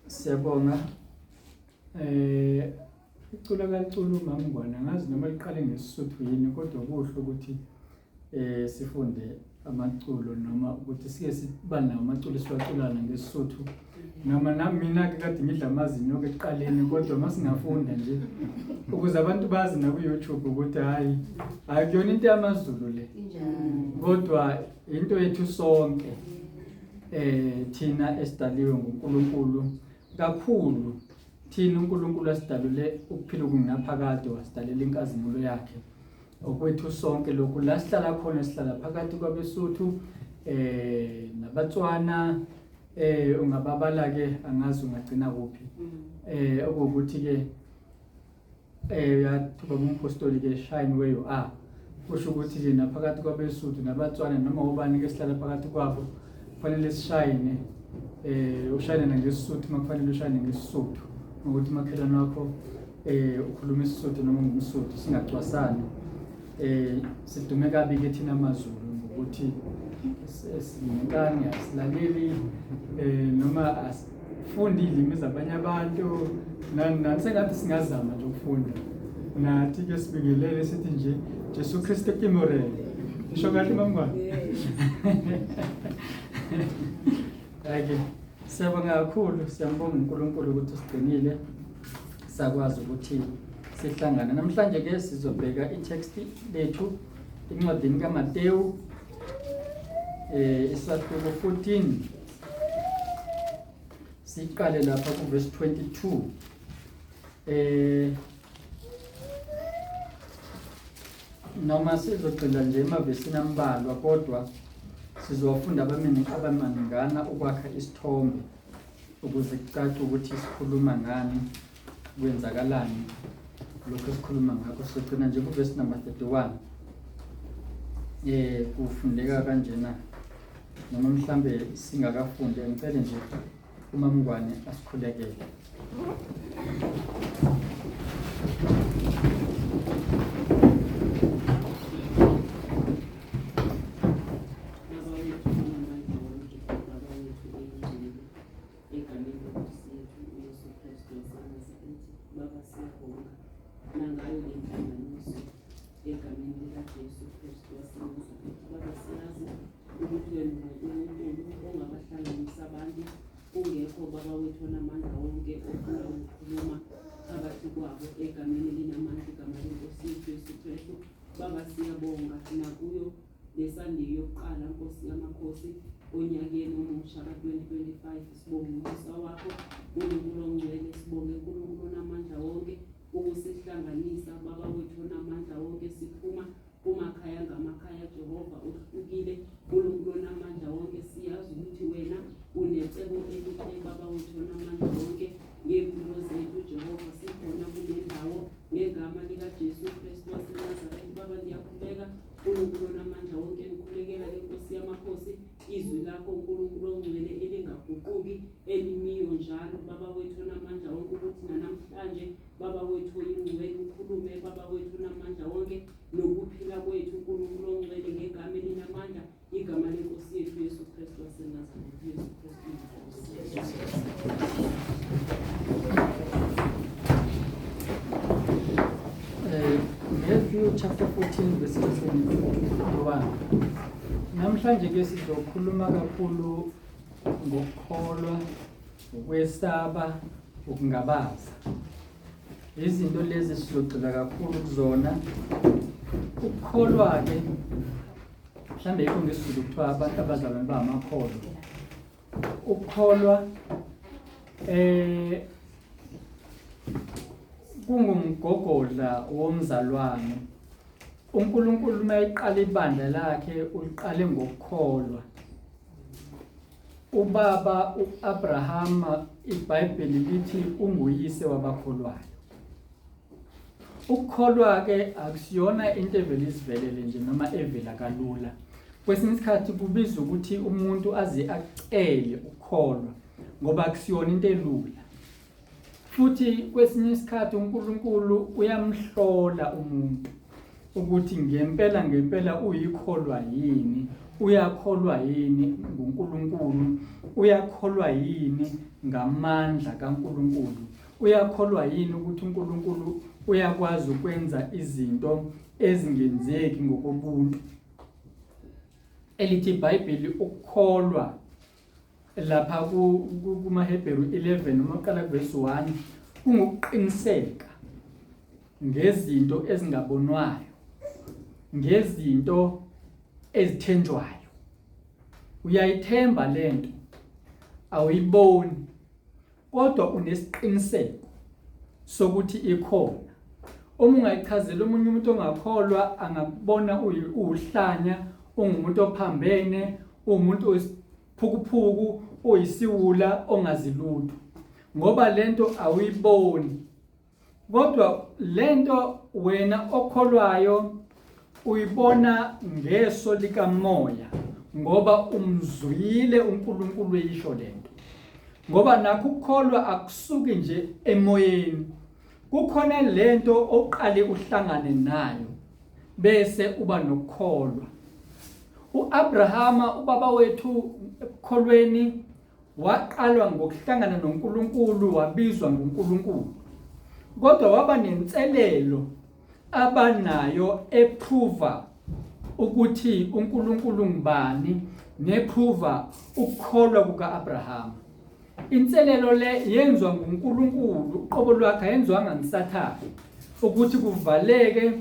Siyabonga. Iculo kalicula uMamngwane angazi noma liqale ngesiSuthu yini kodwa kuhle ukuthi sifunde amaculo noma ukuthi sike siba nawo amaculo esiwaculana ngesiSuthu. Noma nami mina-ke kade ngidla amazinyo-ke ekuqaleni kodwa uma singafunda nje ukuze abantu bazi naku-YouTube ukuthi hhayi hhayi kuyona into yamaZulu le kodwa into yethu sonke. Thina esidaliwe nguNkulunkulu kakhulu, thina uNkulunkulu asidalule ukuphila okungunaphakade, wasidalela inkazimulo yakhe. Okwethu sonke lokhu, la sihlala khona sihlala phakathi kwabeSuthu nabaTswana, ungababala ke angazi ungagcina kuphi. Okuwukuthi ke uyathuba umpostoli ke, shine where you are, kusho ukuthi ke naphakathi kwabeSuthu nabaTswana noma ubani ke sihlala phakathi kwabo kufanele sishayine, ushayine nangeSisuthu uma kufanele ushayine ngeSisuthu, ngokuthi umakhelwane wakho ukhuluma isiSuthu noma ungumSuthu, singacwasani. Sidume kabi ke thina amaZulu ngokuthi sinenkani, asilaleli, noma asifundi izilimi zabanye abantu, nani nani, sengathi singazama nje ukufunda nathi ke sibingelele sithi nje Jesu Kristu kimorele. Ngisho kahle mamngwane? Ake siyabonga kakhulu, siyambonga uNkulunkulu ukuthi usigcinile sakwazi ukuthi sihlangane namhlanje. Ke sizobheka i-text lethu encwadini kaMateyu, isahluko 14, siqale lapha ku-verse 22. Noma sizogxila nje emavesini ambalwa, kodwa sizowafunda abamini abamaningana ukwakha isithombe ukuze kucace ukuthi sikhuluma ngani, kwenzakalani lokho esikhuluma ngakho. Sizogcina nje kuvesi number 31. Kufundeka kanjena, noma mhlambe singakafundi, ngicele nje uMamngwane asikhulekele. Baba wethu onamandla wonke, Baba wethu oyingcwele, egameni leNkosi yethu uYesu Kristu waseNazaretha, Baba siyabonga nangayo le nhlanganiso egameni likaJesu Kristu waseNazaretha. Baba siyazi ukuthi wena unguNkulunkulu ongabahlanganisa abantu kungekho, Baba wethu onamandla wonke, ofuna ukukhuluma phakathi kwabo egameni elinamandla, igama leNkosi yethu Yesu Kristu. Baba siyabonga nakuyo leSunday yokuqala, Nkosi yamakhosi, onyakeni omusha ka-2025. Sibonge umusa wakho, Nkulunkulu ongcwele, sibonge Nkulunkulu onamandla wonke ukusihlanganisa, Baba wethu onamandla wonke, siphuma kumakhaya ngamakhaya, Jehova ohlukile, Nkulunkulu onamandla wonke. Siyazi ukuthi wena unecebo elihle, Baba wethu onamandla wonke, ngey'mpilo zethu, Jehova. Sikhona kule ndawo ngegama likaJesu Kristu waseNazaretha. Baba ngiyakhuleka, Nkulunkulu onamandla wonke, ngikhulekela le Nkosi yamakhosi izwi lakho, Nkulunkulu ongcwele, elingaguquki, elimiyo njalo, Baba wethu onamandla wonke, ukuthi nanamhlanje, Baba wethu oyingcwele, ukhulume, Baba wethu onamandla wonke, nokuphila kwethu, Nkulunkulu ongcwele, ngegama elinamandla, igama leNkosi yethu Yesu Kristu waseNazaretha. Yesu Kristu inkosi. Matthew chapter 14 verse 22 to 31. Namhlanje ke sizokhuluma kakhulu ngokukholwa, ukwesaba, ukungabaza. Izinto lezi sizogxila kakhulu kuzona. Ukukholwa ke mhlambe yikho ngesiZulu kuthiwa abantu abazalwane bamakholwa. Ukukholwa kungumgogodla womzalwane. uNkulunkulu uma eqala ibandla lakhe uliqale ngokukholwa. Ubaba uAbrahama, iBhayibheli lithi unguyise wabakholwayo. Ukukholwa ke akusiyona into evele isivelele nje noma evela kalula. Kwesinye isikhathi kubiza ukuthi umuntu aze acele ukukholwa ngoba akusiyona into elula. Futhi kwesinye isikhathi uNkulunkulu uyamhlola umuntu ukuthi ngempela ngempela uyikholwa yini uyakholwa yini nguNkulunkulu, uyakholwa yini ngamandla kaNkulunkulu, uyakholwa yini ukuthi uNkulunkulu uyakwazi ukwenza izinto ezingenzeki ngokobuntu. Elithi iBhayibheli ukukholwa lapha kumaHebheru 11 uma uqala kuvesi 1 kungukuqiniseka ngezinto ezingabonwayo, ngezinto ezithenjwayo. Uyayithemba lento, awuyiboni kodwa unesiqiniseko sokuthi ikhona. Uma ungayichazela omunye umuntu ongakholwa angakubona uwuhlanya, ungumuntu ophambene, uwumuntu oyisiphukuphuku, oyisiwula ongazi lutho. Ngoba lento awuyiboni. Kodwa lento wena okholwayo uyibona ngeso likamoya ngoba umzwile uNkulunkulu eyisho lento. Ngoba nakho ukukholwa akusuki nje emoyeni. Kukhona lento oqale uhlangane nayo bese uba nokukholwa. UAbrahama ubaba wethu ekukholweni Waqalwa ngokuhlangana noNkulunkulu, wabizwa nguNkulunkulu. Kodwa waba nenselelo abanayo eprova ukuthi uNkulunkulu ngubani neprova ukukholwa kuka-Abrahama. Inselelo le yenziwa nguNkulunkulu uqobo lwakhe, ayenziwanga nguSathane, ukuthi kuvaleke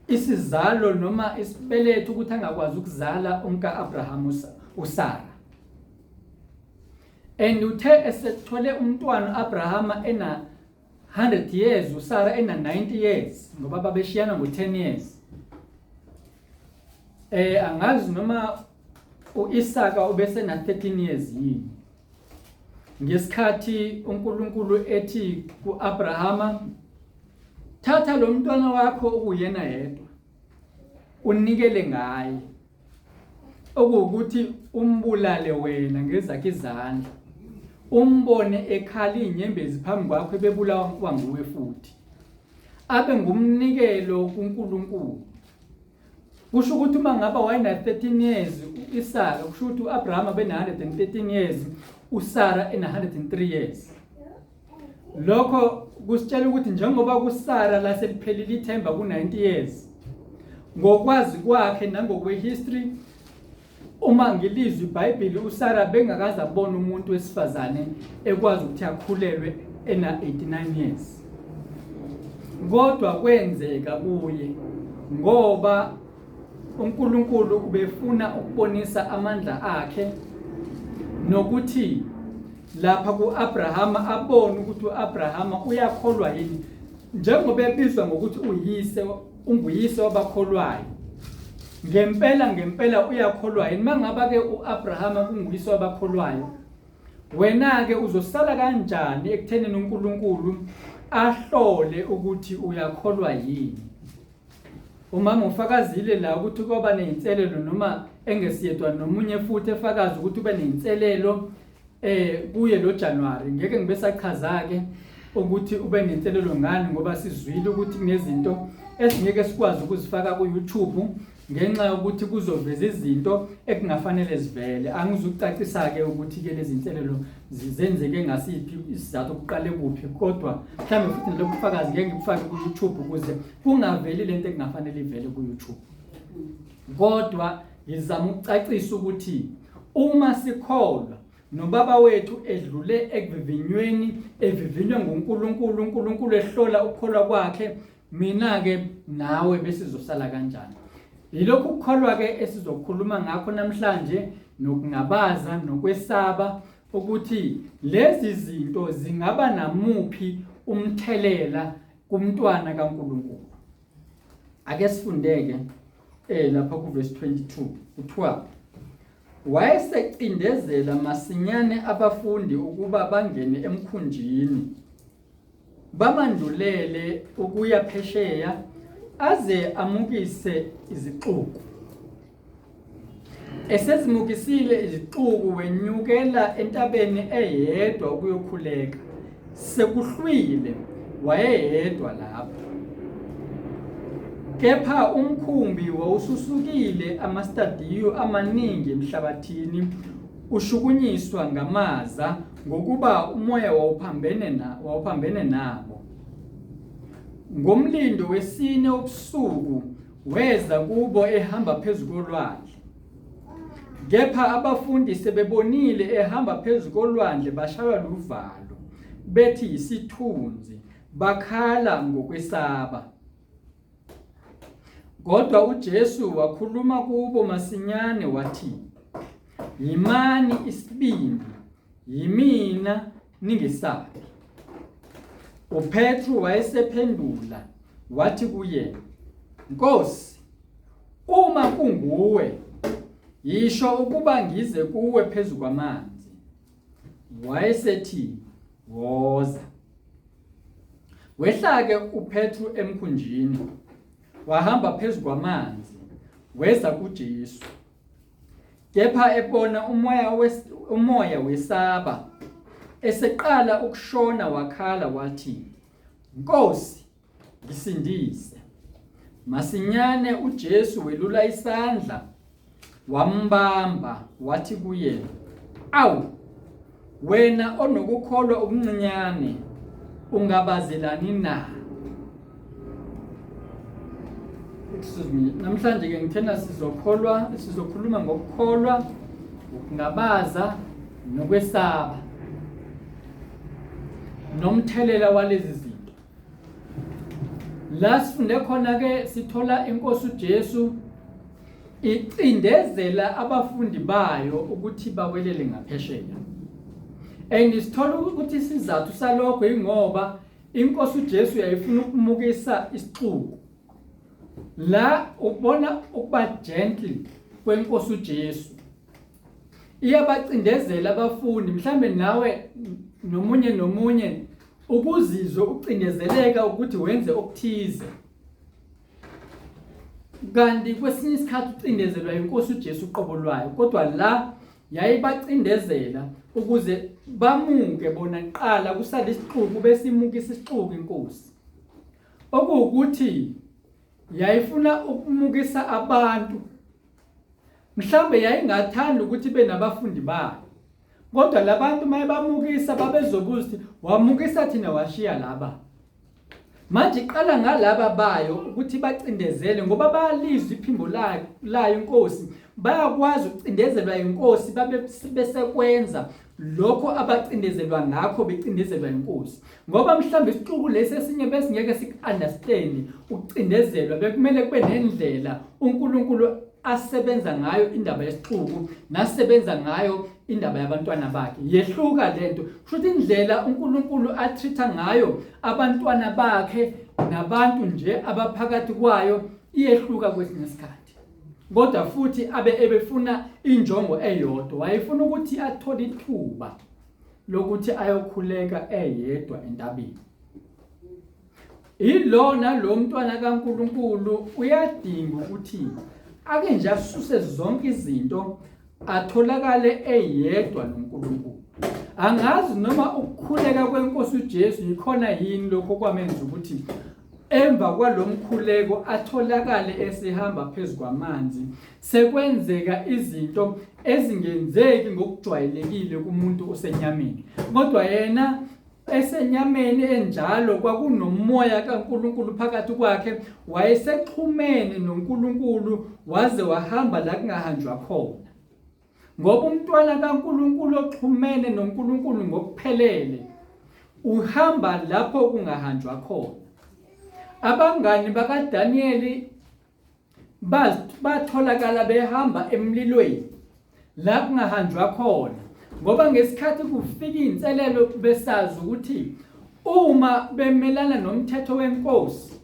isizalo noma isibeletho ukuthi angakwazi ukuzala umka-Abraham uSara. And uthe esethole umntwana uAbrahama ena 100 years uSara ena 90 years ngoba babeshiyana ngo-10 years. Eh angazi noma uIsaka ubesena 13 years yini. Ngesikhathi uNkulunkulu ethi kuAbrahama thatha lo mntwana wakho okuyena yedwa unikele ngaye okuwukuthi umbulale wena ngezakhe izandla umbone ekhala izinyembezi phambi kwakho ebebulawa nguwe futhi abe ngumnikelo kuNkulunkulu. Kusho ukuthi uma ngaba wayena-13 years u-Isaka, kusho ukuthi u-Abrahama bena-113 years, uSara ena-103 years. Lokho kusitshela ukuthi njengoba kuSara laseliphelile ithemba ku-90 years, ngokwazi kwakhe nangokwe-history, uma ngilizwa iBhayibheli uSara bengakaze abone umuntu wesifazane ekwazi ukuthi akhulelwe ena-89 years. Kodwa kwenzeka kuye ngoba uNkulunkulu ubefuna ukubonisa amandla akhe nokuthi lapha ku-Abrahama abone ukuthi u-Abrahama uyakholwa yini njengoba ebizwa ngokuthi uyise unguyise wabakholwayo. Ngempela ngempela uyakholwa yini? Mangaba ke uAbrahama kunguyise wabakholwayo, wena ke uzosala kanjani ekuthenini uNkulunkulu ahlole ukuthi uyakholwa yini? Umama ufakazile la ukuthi kwaba nezinselelo noma engesiyedwa nomunye futhi efakaza ukuthi ube nezinselelo eh kuye lo January ngeke ngibe sachaza ke ukuthi ube nenselelo ngani ngoba sizwile ukuthi kunezinto esingeke sikwazi ukuzifaka ku YouTube ngenxa yokuthi kuzoveza izinto ekungafanele zivele. Angizukucacisa ke ukuthi ke lezi nselelo zenzeke ngasiphi isizathu kuqale kuphi kodwa mhlawumbe futhi nalokhu bufakazi ngeke ngibufake ku YouTube ukuze kungaveli lento ekungafanele ivele ku YouTube. Kodwa ngizama ukucacisa ukuthi uma sikholwa nobaba wethu edlule ekuvivinyweni evivinywa nguNkulunkulu uNkulunkulu ehlola ukukholwa kwakhe mina-ke nawe besizosala kanjani yilokhu kukholwa-ke esizokhuluma ngakho namhlanje nokungabaza nokwesaba ukuthi lezi zinto zingaba namuphi umthelela kumntwana kaNkulunkulu. Ake sifundeke eh lapha kuverse 22 kuthiwa wayesecindezela masinyane abafundi ukuba bangene emkhunjini bamandulele ukuya phesheya aze amukise izixuku. Esezimukisile izixuku wenyukela entabeni eyedwa ukuyokhuleka. Sekuhlwile wayeyedwa lapho. Kepha umkhumbi wawususukile amastadiyu amaningi emhlabathini, ushukunyiswa ngamaza, ngokuba umoya wawuphambene na wawuphambene nabo. Ngomlindo wesine ubusuku weza kubo ehamba phezu kolwandle. Kepha abafundi sebebonile ehamba phezu kolwandle bashaywa luvalo, bethi yisithunzi, bakhala ngokwesaba. Kodwa uJesu wakhuluma kubo masinyane wathi, Yimani isibindi, yimina, ningesabi. UPetru wayesephendula wathi kuye, Nkosi, uma kunguwe, yisho ukuba ngize kuwe phezu kwamanzi. Wayesethi, Woza. Wehla-ke uPetru emkhunjini, wahamba phezu kwamanzi, weza kuJesu. Kepha ebona umoya umoya wesaba, eseqala ukushona wakhala wathi, Nkosi, ngisindise. Masinyane uJesu welula isandla wambamba wathi kuye, Awu, wena onokukholwa okuncinyane, ungabazelani na? Excuse me. Namhlanje ke ngithena sizokholwa, sizokhuluma ngokukholwa, ukungabaza nokwesaba. Nomthelela walezi zinto. La sifunde khona ke sithola inkosi uJesu icindezela abafundi bayo ukuthi bawelele ngaphesheya. And sithola ukuthi isizathu salokho ingoba inkosi uJesu yayifuna ukumukisa isixuku. La ubona ukuba gentle kwenkosi uJesu. Iyabacindezela abafundi mhlambe nawe nomunye nomunye ukuzizwe ucindezeleka ukuthi wenze okuthize. Kanti kwesinye isikhathi ucindezelwa inkosi uJesu uqobo lwayo, kodwa la yayibacindezela ukuze bamuke bona kuqala kusale isixuku besimukisa isixuku inkosi. Okuwukuthi yayifuna ukumukisa abantu. Mhlawumbe yayingathanda ukuthi ibe nabafundi bayo. Kodwa labantu mayebamukisa babezobuza ukuthi wamukisa thina washiya laba. Manje iqala ngalaba bayo ukuthi bacindezele ngoba bayalizwa iphimbo layo inkosi, bayakwazi ukucindezelwa inkosi babe besekwenza lokho abacindezelwa ngakho becindezelwa inkosi. Ngoba mhlawumbe isixuku lesi esinye besingeke siku-understand ukucindezelwa, bekumele kube nendlela uNkulunkulu asebenza ngayo indaba yesixuku nasebenza ngayo indaba yabantwana bakhe. Yehluka lento. Kusho ukuthi indlela uNkulunkulu atreat-a ngayo abantwana bakhe nabantu nje abaphakathi kwayo iyehluka kwesinye isikhathi. Kodwa futhi abe ebefuna injongo eyodwa, wayefuna ukuthi athole ithuba lokuthi ayokhuleka eyedwa entabeni. Ilona lo mntwana kaNkulunkulu uyadinga ukuthi ake nje asuse zonke izinto atholakale eyedwa noNkulunkulu. Angazi noma ukukhuleka kwenkosi uJesu yikhona yini lokho kwamenza ukuthi emva kwalomkhuleko atholakale esehamba phezu kwamanzi sekwenzeka izinto ezingenzeki ngokujwayelekile kumuntu osenyameni kodwa yena esenyameni enjalo kwakunomoya kaNkulunkulu phakathi kwakhe wayesexhumene noNkulunkulu waze wahamba la kungahanjwa khona ngoba umntwana kaNkulunkulu oxhumene noNkulunkulu ngokuphelele uhamba lapho kungahanjwa khona. Abangani bakaDaniyeli batholakala behamba emlilweni la kungahanjwa khona ngoba ngesikhathi kufika iy'nselelo besazi ukuthi uma bemelana nomthetho wenkosi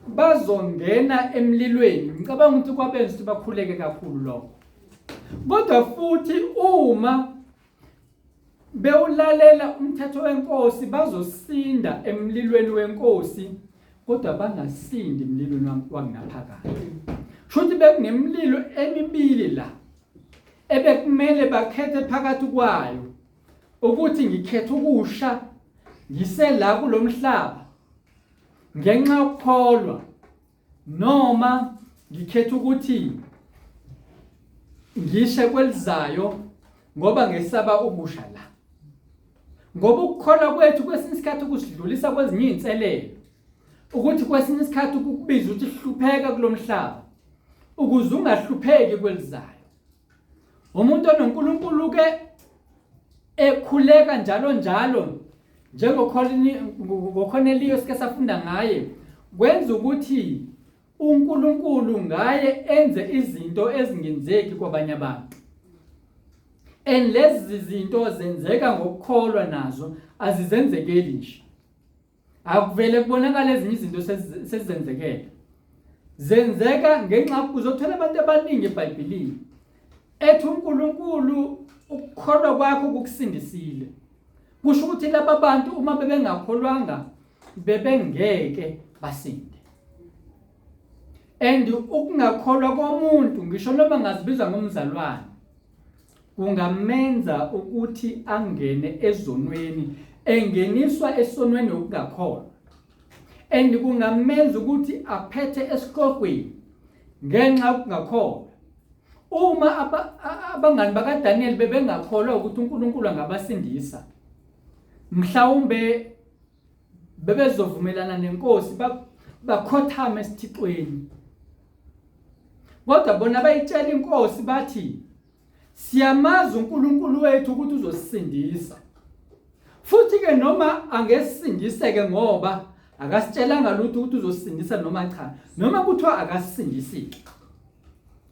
bazongena emlilweni. Ngicabanga ukuthi kwabenza ukuthi bakhuleke kakhulu lokho. Kodwa futhi uma bewulalela umthetho wenkosi bazosinda emlilweni wenkosi kodwa bangasindi emlilweni wangunaphakade. Shuthi bekunemlilo emibili la ebekumele bakhethe phakathi kwayo ukuthi ngikhetha ukusha ngisela kulomhlaba ngenxa yokukholwa. Noma ngikhetha ukuthi ngishe kwelizayo ngoba ngesaba ukusha la. Ngoba ukukholwa kwethu kwesinye isikhathi kusidlulisa kwezinye izinselelo. Ukuthi kwesinye isikhathi kukubiza ukuthi hlupheka kulomhlaba ukuze ungahlupheki kwelizayo. Umuntu onoNkulunkulu ke ekhuleka njalo njalo njengoKorneliyo sike safunda ngaye kwenza ukuthi uNkulunkulu ngaye enze izinto ezingenzeki kwabanye abantu. And lezi zinto zenzeka ngokukholwa nazo azizenzekeli nje. Akuvele kubonakala ezinye izinto sezenzekela. Zenzeka ngenxa uzothola abantu abaningi eBhayibhelini ethi uNkulunkulu ukukholwa kwakho kukusindisile. Kusho ukuthi laba bantu uma bebengakholwanga bebengeke basinde. And ukungakholwa komuntu ngisho noma ngazibiza ngomzalwane kungamenza ukuthi angene ezonweni engeniswa esonweni ukungakholwa and kungamenza ukuthi aphethe esiqoqweni ngenxa yokungakholwa uma abangani bakaDaniel bebengakholwa ukuthi uNkulunkulu angabasindisa mhlawumbe bebezovumelana nenkosi bakhothame esithixweni kodwa bona bayitshela inkosi bathi siyamazi uNkulunkulu wethu ukuthi uzosisindisa futhi ke noma angesindiseke ngoba akasitshelanga lutho ukuthi uzosindisa noma cha noma kuthiwa akasindisike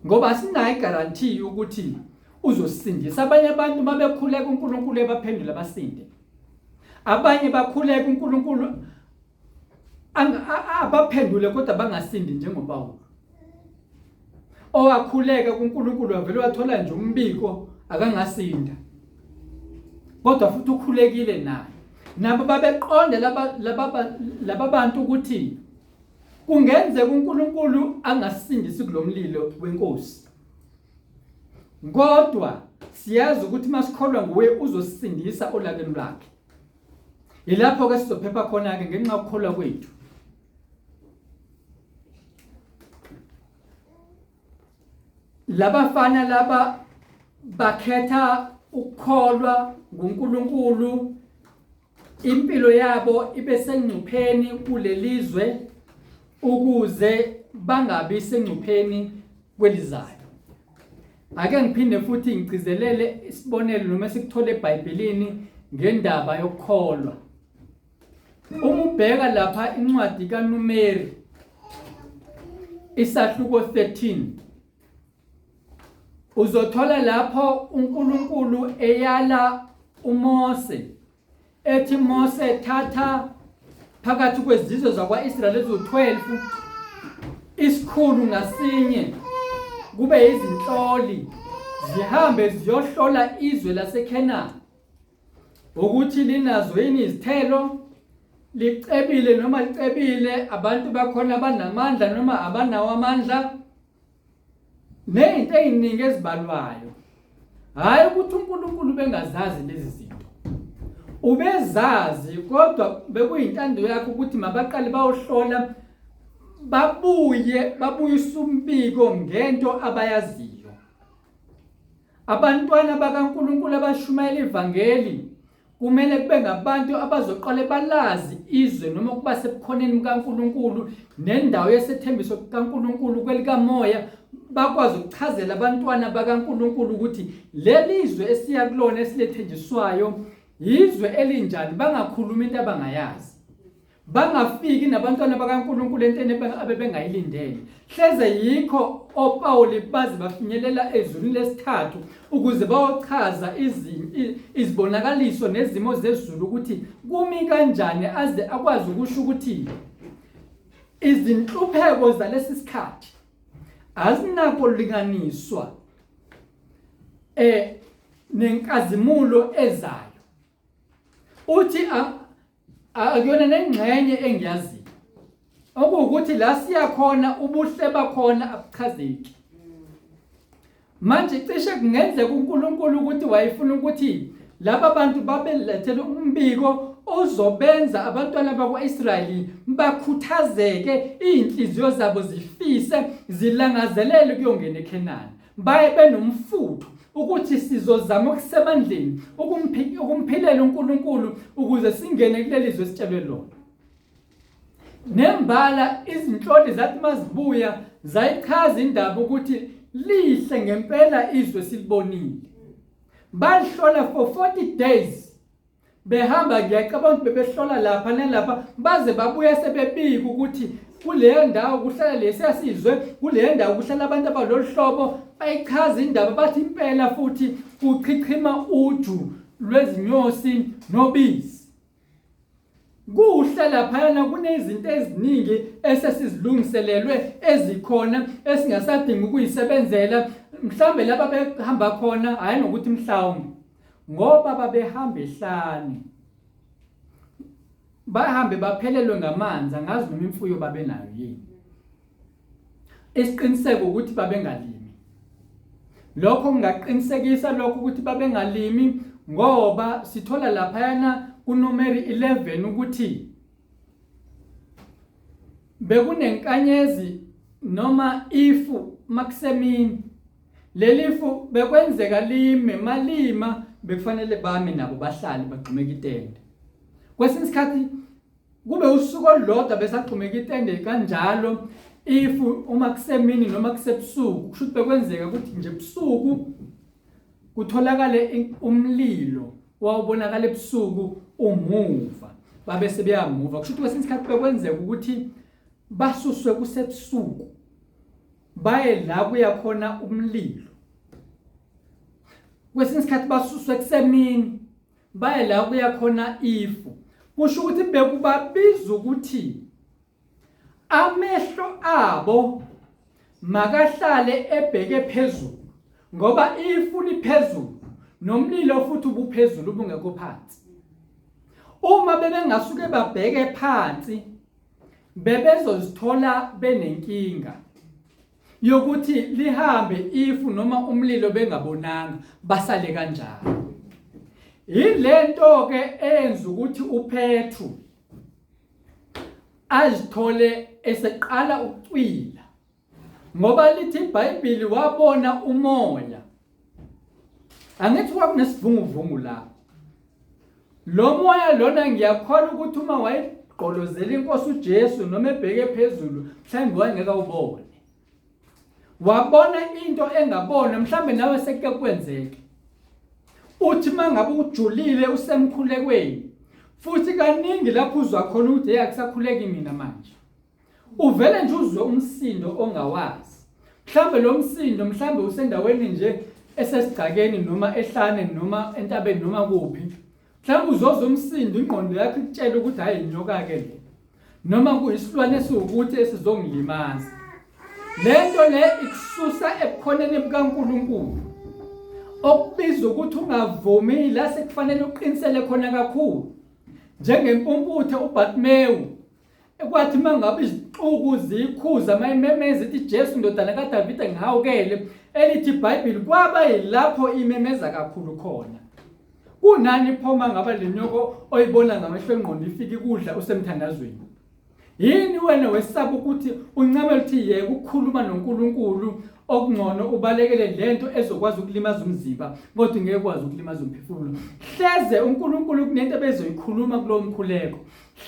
ngoba asinayo iguarantee ukuthi uzosindisa abanye abantu mabekhuleka uNkulunkulu ebaphendula basinde abanye bakhuleka uNkulunkulu abaphendule kodwa bangasindi njengoPawulu owakhuleka kuNkulunkulu wavele wathola nje umbiko akangasinda kodwa futhi ukhulekile naye nabo babeqonde laba laba laba bantu ukuthi kungenzeka uNkulunkulu angasindisi kulomlilo wenkosi kodwa siyazi ukuthi masikholwa nguye uzosindisa olakeni lwakhe Yilapho ke sizophepha khona ke ngenxa yokukholwa kwethu. Labafana laba bakhetha ukukholwa nguNkulunkulu impilo yabo ibe sengcupheni kulelizwe ukuze bangabi sengcupheni kwelizayo. Ake ngiphinde futhi ngigcizelele isibonelo noma esikuthole eBhayibhelini ngendaba yokukholwa. Uma ubheka lapha incwadi kaNumeri isahluko 13 uzothola lapho uNkulunkulu eyala uMose ethi Mose thatha phakathi kwezizwe zakwa-Israyeli eziwu-12 isikhulu ngasinye kube izinhloli zihambe ziyohlola izwe laseKhenani ukuthi linazo yini izithelo licebile noma licebile abantu bakhona banamandla noma abanawo amandla Nezinto eziningi ezibalwayo. Hayi ukuthi uNkulunkulu bengazazi lezi zinto. Ubezazi kodwa bekuyintando yakhe ukuthi mabaqale bayohlola babuye babuyise umbiko ngento abayaziyo. Abantwana bakaNkulunkulu abashumayela ivangeli Kumele kube ngabantu abazoqale balazi izwe noma ukuba sebukhoneni bukaNkulunkulu nendawo yesethembiso kaNkulunkulu kwelikamoya bakwazi ukuchazela abantwana bakaNkulunkulu ukuthi leli zwe esiya kulona esilethenjiswayo yizwe elinjani bangakhulumi into abangayazi. Bangafiki nabantwana bakaNkulunkulu entweni abebengayilindele. Hleze yikho oPawuli baze bafinyelela ezulwini lesithathu ukuze bayochaza izibonakaliso nezimo zezulu ukuthi kumi kanjani aze akwazi ukusho ukuthi izinhlupheko zalesi sikhathi azinakulinganiswa eh nenkazimulo ezayo. Uthi akuyona nengxenye engiyaziyo okuwukuthi la siya khona ubuhle bakhona abuchazeki manje cishe kungenzeka uNkulunkulu ukuthi wayefuna ukuthi laba bantu babelethele umbiko ozobenza abantwana bakwa-Israyeli bakhuthazeke, izinhliziyo zabo zifise, zilangazelele ukuyongena eKhenani. Baye benomfutho ukuthi sizozama okusemandleni ukumphilela uNkulunkulu ukuze singene kuleli zwe esitshelwe lona. Nembala izinhloli zathi mazibuya zayichaza indaba ukuthi lihle ngempela izwe silibonile. Balihlola for 40 days behamba ngiyacabanga ukuthi bebehlola lapha nalapha baze babuya sebebika ukuthi kuleyo ndawo kuhlala lesiya sizwe kuleyo ndawo kuhlala abantu abalolu hlobo bayichaza indaba bathi impela futhi kuchichima uju lwezinyosi nobisi Kuhle laphayana kunezinto eziningi esesizilungiselelwe ezikhona esingasadingi ukuyisebenzela mhlambe laba behamba khona hayi nokuthi mhlawumbe ngoba babehamba ehlane bahambe baphelelwe ngamanzi angazi noma imfuyo babenayo yini Isiqiniseko ukuthi babengalimi. Lokho ngingaqinisekisa lokho ukuthi babengalimi ngoba sithola laphayana kuNumeri 11 ukuthi bekunenkanyezi noma ifu makusemini lelifu bekwenzeka lime malima bekufanele bame nabo bahlale bagxumeke itende kwesinye isikhathi Kube usuku olulodwa besagxumeka itende kanjalo if uma kusemini noma kusebusuku kusho ukuthi bekwenzeka ukuthi nje ebusuku kutholakale umlilo wawubonakala ebusuku umuva babe sebeyamuva kusho ukuthi kwesinye isikhathi bekwenzeka ukuthi basuswe kusebusuku baye la kuya khona umlilo kwesinye isikhathi basuswe kusemini baye la kuya khona ifu kusho ukuthi bekubabiza ukuthi amehlo abo makahlale ebheke phezulu ngoba ifu liphezulu nomlilo futhi ubuphezulu ubungekho phansi uma bebengasuke babheke phansi bebezozithola benenkinga yokuthi lihambe ifu noma umlilo bengabonanga basale kanjalo yilento ke eyenza ukuthi uPetru azithole eseqala ukucwila ngoba lithi iBhayibheli wabona umoya angithi kwakunesivunguvungu la lo moya lona ngiyakholwa ukuthi uma wayegqolozela inkosi uJesu noma ebheke phezulu mhlawumbe wayengeke awubone wabona into engabonwa mhlawumbe nawe sekuke kwenzeke uthi mangabe ujulile usemkhulekweni futhi kaningi lapho uzwa khona ukuthi hey akusakhuleki mina manje Uvele nje uzwe umsindo ongawazi. Mhlambe lo msindo mhlambe usendaweni nje esesigcakeni noma ehlane noma entabeni noma kuphi. Mhlambe uzozwa umsindo ingqondo yakho ikutshela ukuthi hayi inyoka ke le. Noma kuyisilwane esiwukuthi esizongilimaza. Lento le ikususa ebukhoneni bukaNkulunkulu. Okubiza ukuthi ungavumi la sekufanele uqinisele khona kakhulu. Njengempumputhe uBartimewu Kwathi mangabe izixuku zikhuza mayimemeza ithi Jesu ndodana kaDavide ngihawukele elithi iBhayibheli kwaba yilapho imemeza kakhulu khona. Kunani pho mangabe lenyoko oyibona ngamehlo engqondo ifika ikudla usemthandazweni. Yini wena wesaba ukuthi uncamela ukuthi yeka ukukhuluma noNkulunkulu okungcono ubalekele lento ezokwazi ukulimaza umzimba kodwa ngeke kwazi ukulimaza umphefumulo. Hleze uNkulunkulu kunento ebezoyikhuluma kulowo mkhuleko.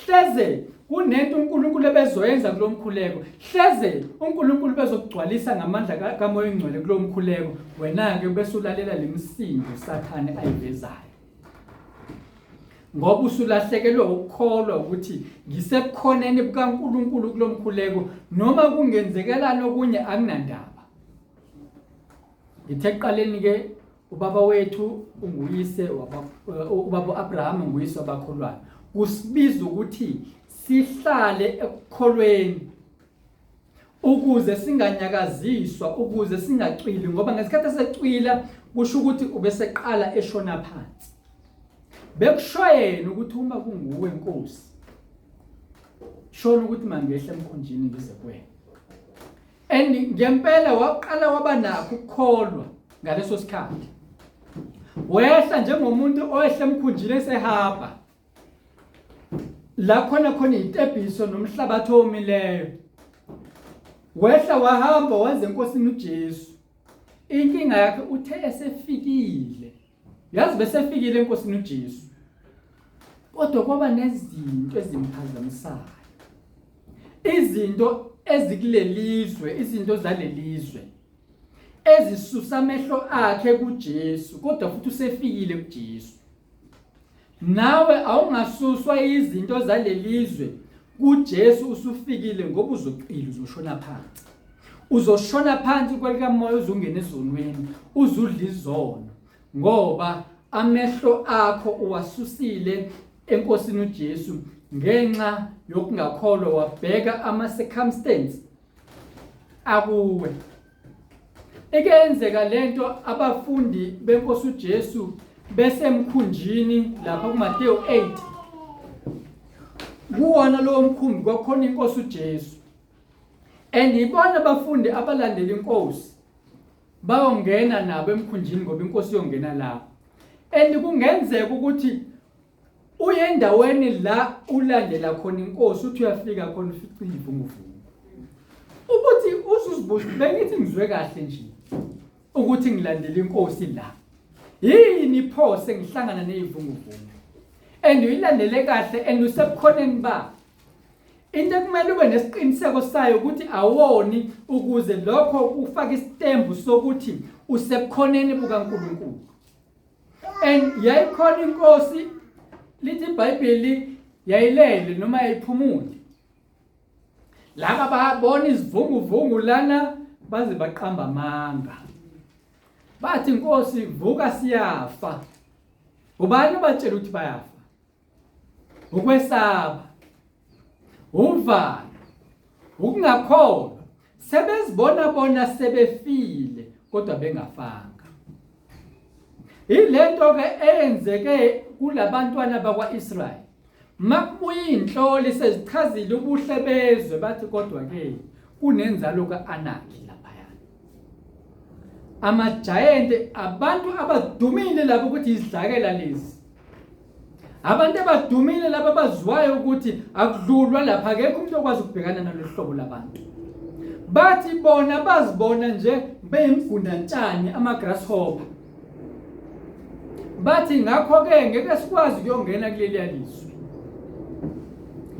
Hleze kunento uNkulunkulu ebezoyenza kulo mkhuleko. Hleze uNkulunkulu bezokugcwalisa ngamandla kaMoya oNgcwele kulo mkhuleko. Wena-ke bese ulalela lemisindo uSathane ayivezayo. Ngoba usulahlekelwe ukukholwa ukuthi ngisebukhoneni bukaNkulunkulu kulo mkhuleko noma kungenzekelani okunye akunandaba. Ngithe ekuqaleni ke ubaba wethu unguyise ubaba uAbraham unguyise wabakholwayo. Kusibiza ukuthi sihlale ekukholweni ukuze singanyakaziswa ukuze singacwili ngoba ngesikhathi esecwila kusho ukuthi ubeseqala eshona phansi. Bekusho yena ukuthi uma kunguwe Nkosi shona ukuthi mangehle emkhunjini ngize kuwena. And ngempela waqala waba nakho ukukholwa ngaleso sikhathi. Wehla njengomuntu owehla emkhunjini esehamba. La khona khona itebhiso nomhlabathi owomileyo. Wehla wahamba waze enkosini uJesu. Inkinga yakhe uthe esefikile. Yazi besefikile enkosini uJesu. Kodwa kwaba nezinto ezimphazamisayo. Izinto ezikulelizwe, izinto zalelizwe ezisusa amehlo akhe kuJesu, kodwa futhi usefikile kuJesu. Nawe awungasuswa izinto zalelizwe kuJesu usufikile ngoba uzoqila uzoshona phansi. Uzoshona phansi kwelikamoya uzungena ezonweni, uzudla izono ngoba amehlo akho uwasusile enkosini uJesu ngenxa yokungakholwa wabheka ama circumstance akuwe. Ike yenzeka lento abafundi benkosi uJesu besemkhunjini lapha kuMateyu 8. Kuwona lowo mkhumbi kwakhona inkosi uJesu. And ibona abafundi abalandela inkosi bayongena nabo emkhunjini ngoba inkosi iyongena lapho. And kungenzeka ukuthi uye endaweni la ulandela khona inkosi uthi uyafika khona ufice ivunguvungu ukuthi uzuzibuza bengithi ngizwe kahle nje ukuthi ngilandela inkosi la yini pho sengihlangana nezivunguvungu and uyilandele kahle and usebukhoneni ba into ekumele ube nesiqiniseko sayo ukuthi awoni ukuze lokho kufake isitembu sokuthi usebukhoneni bukaNkulunkulu And yayikhona inkosi lithi iBhayibheli yayilele noma yayiphumule. Laba babona izivunguvungu lana baze baqamba amanga. Bathi inkosi vuka siyafa. Ubani obatshela ukuthi bayafa? Ukwesaba. Uvalo. Ukungakholwa. Sebezibona bona sebefile kodwa bengafanga. Ilento ke eyenzeke kulabantwana bakwaIsrael. Makubuya inhloli sezichazile ubuhle bezwe bathi kodwa ke kunenzalo kaAnaki laphaya. Amajayente abantu abadumile labo ukuthi izidlakela lezi. Abantu abadumile laba abaziwayo ukuthi akudlulwa lapha akekho umuntu okwazi ukubhekana nalolu hlobo labantu. Bathi bona bazibona nje beyimgundantshani ama-grasshopper. Bathi ngakho-ke ngeke sikwazi ukuyongena kuleliya lizwe.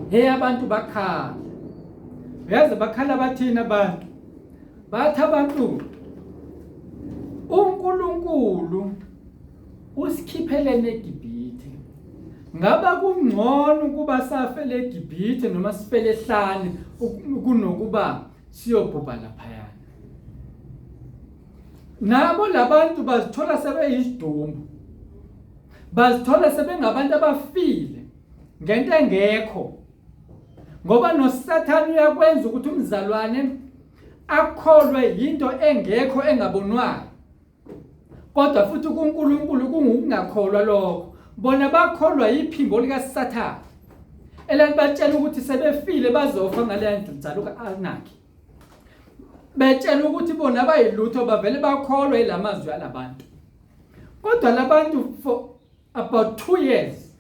Hey abantu bakhala. Uyazi bakhala bathini abantu? Bathi abantu uNkulunkulu usikhiphelene eGibhithe. Ngaba kungcono ukuba safele eGibhithe noma sifele ehlane kunokuba siyobhubha laphayana. Nabo labantu bazithola sebeyisidumbu. Bazithola sebengabantu abafile ngento engekho. Ngoba noSathane uyakwenza ukuthi umzalwane akholwe yinto engekho engabonwayo. Kodwa futhi kuNkulunkulu kungukungakholwa lokho. Bona bakholwa yiphimbo likaSathane elalibatshela ukuthi sebefile bazofa ngaleya nzalo ka-Anaki. Betshela ukuthi bona abayilutho bavele bakholwe ilamazwi alabantu. Kodwa labantu for about 2 years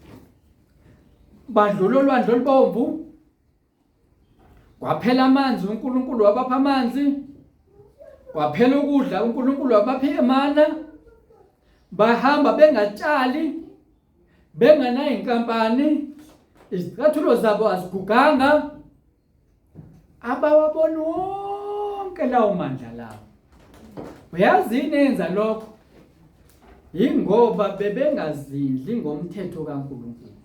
badlula olwandle olubomvu Kwaphela amanzi uNkulunkulu wabapha amanzi. Kwaphela ukudla uNkulunkulu wabapha imana. Bahamba bengatshali benganayo inkampani izicathulo zabo aziguganga abawaboni wonke lawo mandla lawo uyazi yini enza lokho yingoba bebengazindli ngomthetho kaNkulunkulu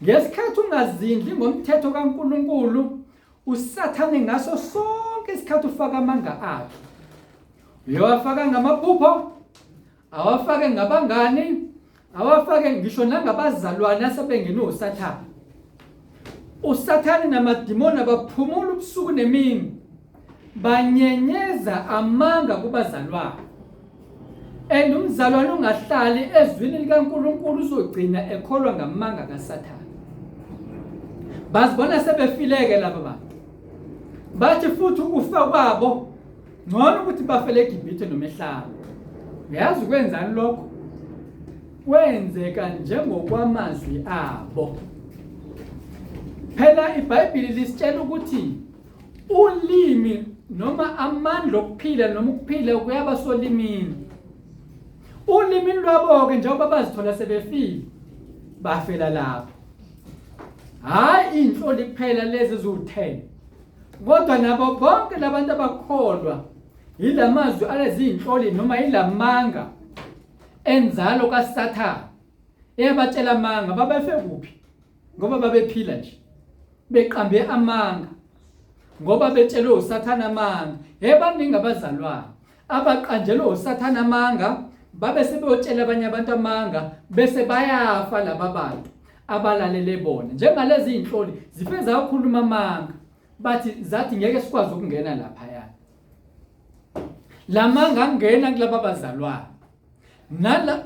Ngesikhathi ungazindli ngomthetho kaNkulunkulu, uSathane ngaso sonke isikhathi ufaka amanga akhe. Uyowafaka ngamaphupho, awafake ngabangani, awafake ngisho nangabazalwane asebengenwe uSathane. USathane namadimoni abaphumula ubusuku nemini, banyenyeza amanga kubazalwane. And umzalwane ungahlali ezwini likaNkulunkulu uzogcina ekholwa ngamanga kaSathane. Bazibona sebefileke laba bantu. Bathi futhi ukufa kwabo ngcono ukuthi bafele eGibhithe noma ehlane. Uyazi kwenzani lokho? Kwenzeka njengokwamazwi abo. Phela iBhayibheli lisitshela ukuthi ulimi noma amandla okuphila noma ukuphila kuyaba solimini. Ulimi lwabo-ke njengoba bazithola sebefile bafela lapho. Hhayi iy'nhloli kuphela lezi eziwu-10 kodwa nabo bonke labantu abakholwa yilamazwi alezi iy'nhloli noma yilamanga enzalo kaSathane eyabatshela amanga babefe kuphi ngoba babephila nje beqambe amanga ngoba betshelwe uSathane amanga. Hey baningi abazalwane abaqanjelwe uSathane amanga babe sebeyotshela abanye abantu amanga bese bayafa laba bantu abalalele bona njengalezi iy'nhloli zife zakhuluma amanga bathi zathi ngeke sikwazi ukungena laphaya lamanga angena kulaba bazalwane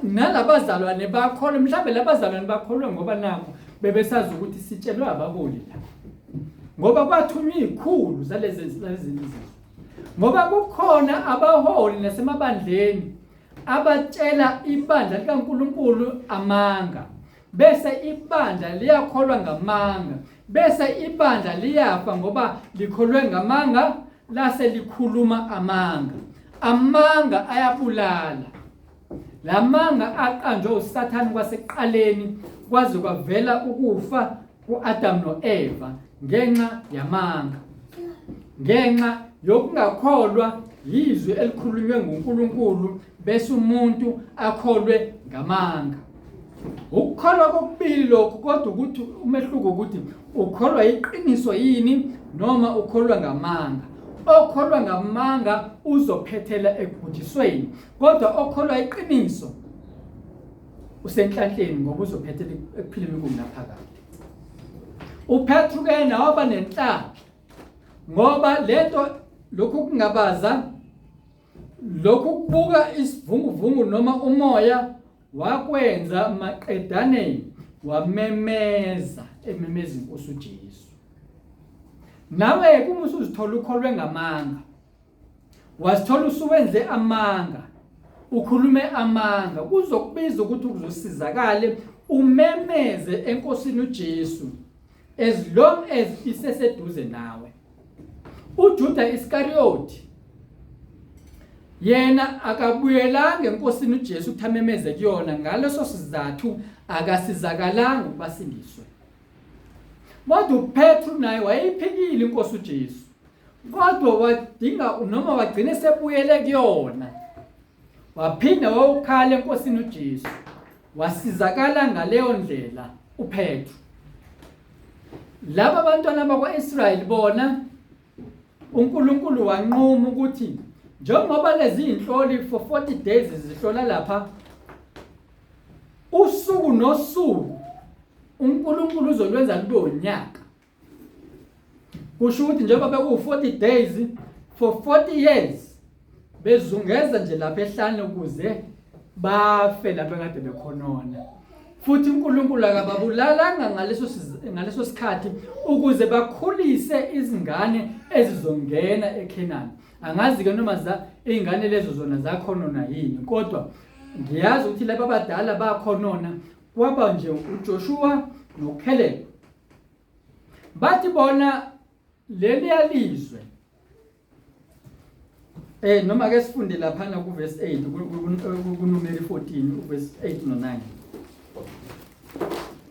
nalabazalwane bakholwe mhlawumbe labazalwane bakholwe ngoba nakho bebesazi ukuthi sitshelwe abaholi la ngoba kwathunywa izikhulu zalezi zalezi zizwe ngoba kukhona abaholi nasemabandleni abatshela ibandla likaNkuluNkulu amanga bese ibandla liyakholwa ngamanga bese ibandla liyafa ngoba likholwe ngamanga lase likhuluma amanga amanga ayabulala lamanga aqanjwe uSathane kwasekuqaleni kwaze kwavela ukufa kuAdam noEva ngenxa yamanga ngenxa yokungakholwa yizwi elikhulunywe nguNkulunkulu bese umuntu akholwe ngamanga Ukukholwa kokubili lokhu kodwa ukuthi umehluko ukuthi ukholwa iqiniso yini noma ukholwa ngamanga. Okholwa ngamanga uzophethela ekubhujisweni, kodwa okholwa iqiniso usenhlanhleni ngoba uzophethela ekuphileni okungunaphakade. UPetru ke yena waba nenhlanhla ngoba lento lokhu kungabaza lokhu kubuka isivunguvungu noma umoya Wakwenza maqedane wamemeza ememeza inkosi uJesu. Nawe kuma usuzithola ukholwe ngamanga. Wasithola usuwenze amanga. Ukhulume amanga kuzokubiza ukuthi uzosizakale umemeze enkosini uJesu as long as iseseduze nawe. uJuda Iskariyoti yena akabuyelanga enkosini uJesu ukuthi amemeze kuyona ngaleso sizathu akasizakalanga ukuba sindiswe kodwa uPetru naye wayeyiphikile inkosi uJesu kodwa wadinga noma wagcina sebuyele kuyona waphinda wawukhala enkosini uJesu wasizakala ngaleyo ndlela uPetru Laba bantwana bakwa-Israyeli bona uNkulunkulu wanquma ukuthi njengoba lezi zinhloli for 40 days zihlola lapha usuku nosuku uNkulunkulu uzolwenza lube unyaka kusho ukuthi njengoba beku-40 days for 40 years bezungeza nje lapha ehlane ukuze bafe lapha kade bekhonona futhi uNkulunkulu akababulalanga ngaleso ngaleso sikhathi ukuze bakhulise izingane ezizongena eKhenani angazi ke noma za izingane lezo zona zakhonona yini kodwa ngiyazi ukuthi laba abadala bakhonona kwaba nje uJoshua noCaleb bathi bona leliya lizwe Eh noma ke sifunde laphana ku verse 8 kuNumeri 14 uverse 8 no 9.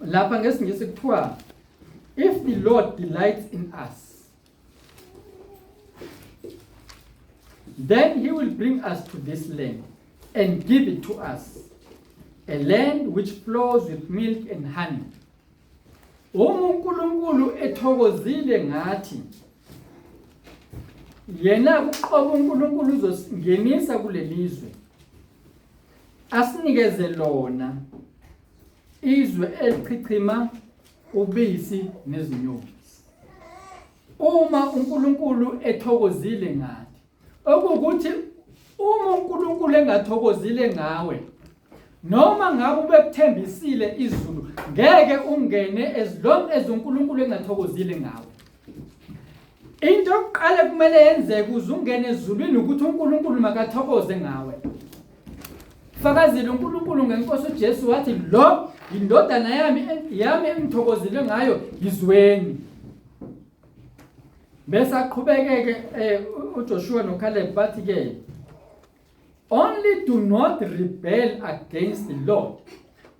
Lapha ngesingisi kuthiwa if the Lord delights in us then he will bring us to this land and give it to us a land which flows with milk and honey. Uma uNkulunkulu ethokozile ngathi yena uqobo uNkulunkulu uzosingenisa kulelizwe asinikeze lona izwe elichichima ubisi nezinyosi uma uNkulunkulu ethokozile ngathi Okuwukuthi uma uNkulunkulu engathokozile ngawe noma ngabe ubekuthembisile izulu ngeke ungene as long as uNkulunkulu engathokozile ngawe. Into yokuqala kumele yenzeke ukuze ungene ezulwini ukuthi uNkulunkulu makathokoze ngawe. Fakazile uNkulunkulu ngenkosi uJesu wathi lo indodana yami yami engithokozile ngayo yizweni. Bese aqhubekeke uJoshua noCaleb bathi ke, only do not rebel against the Lord,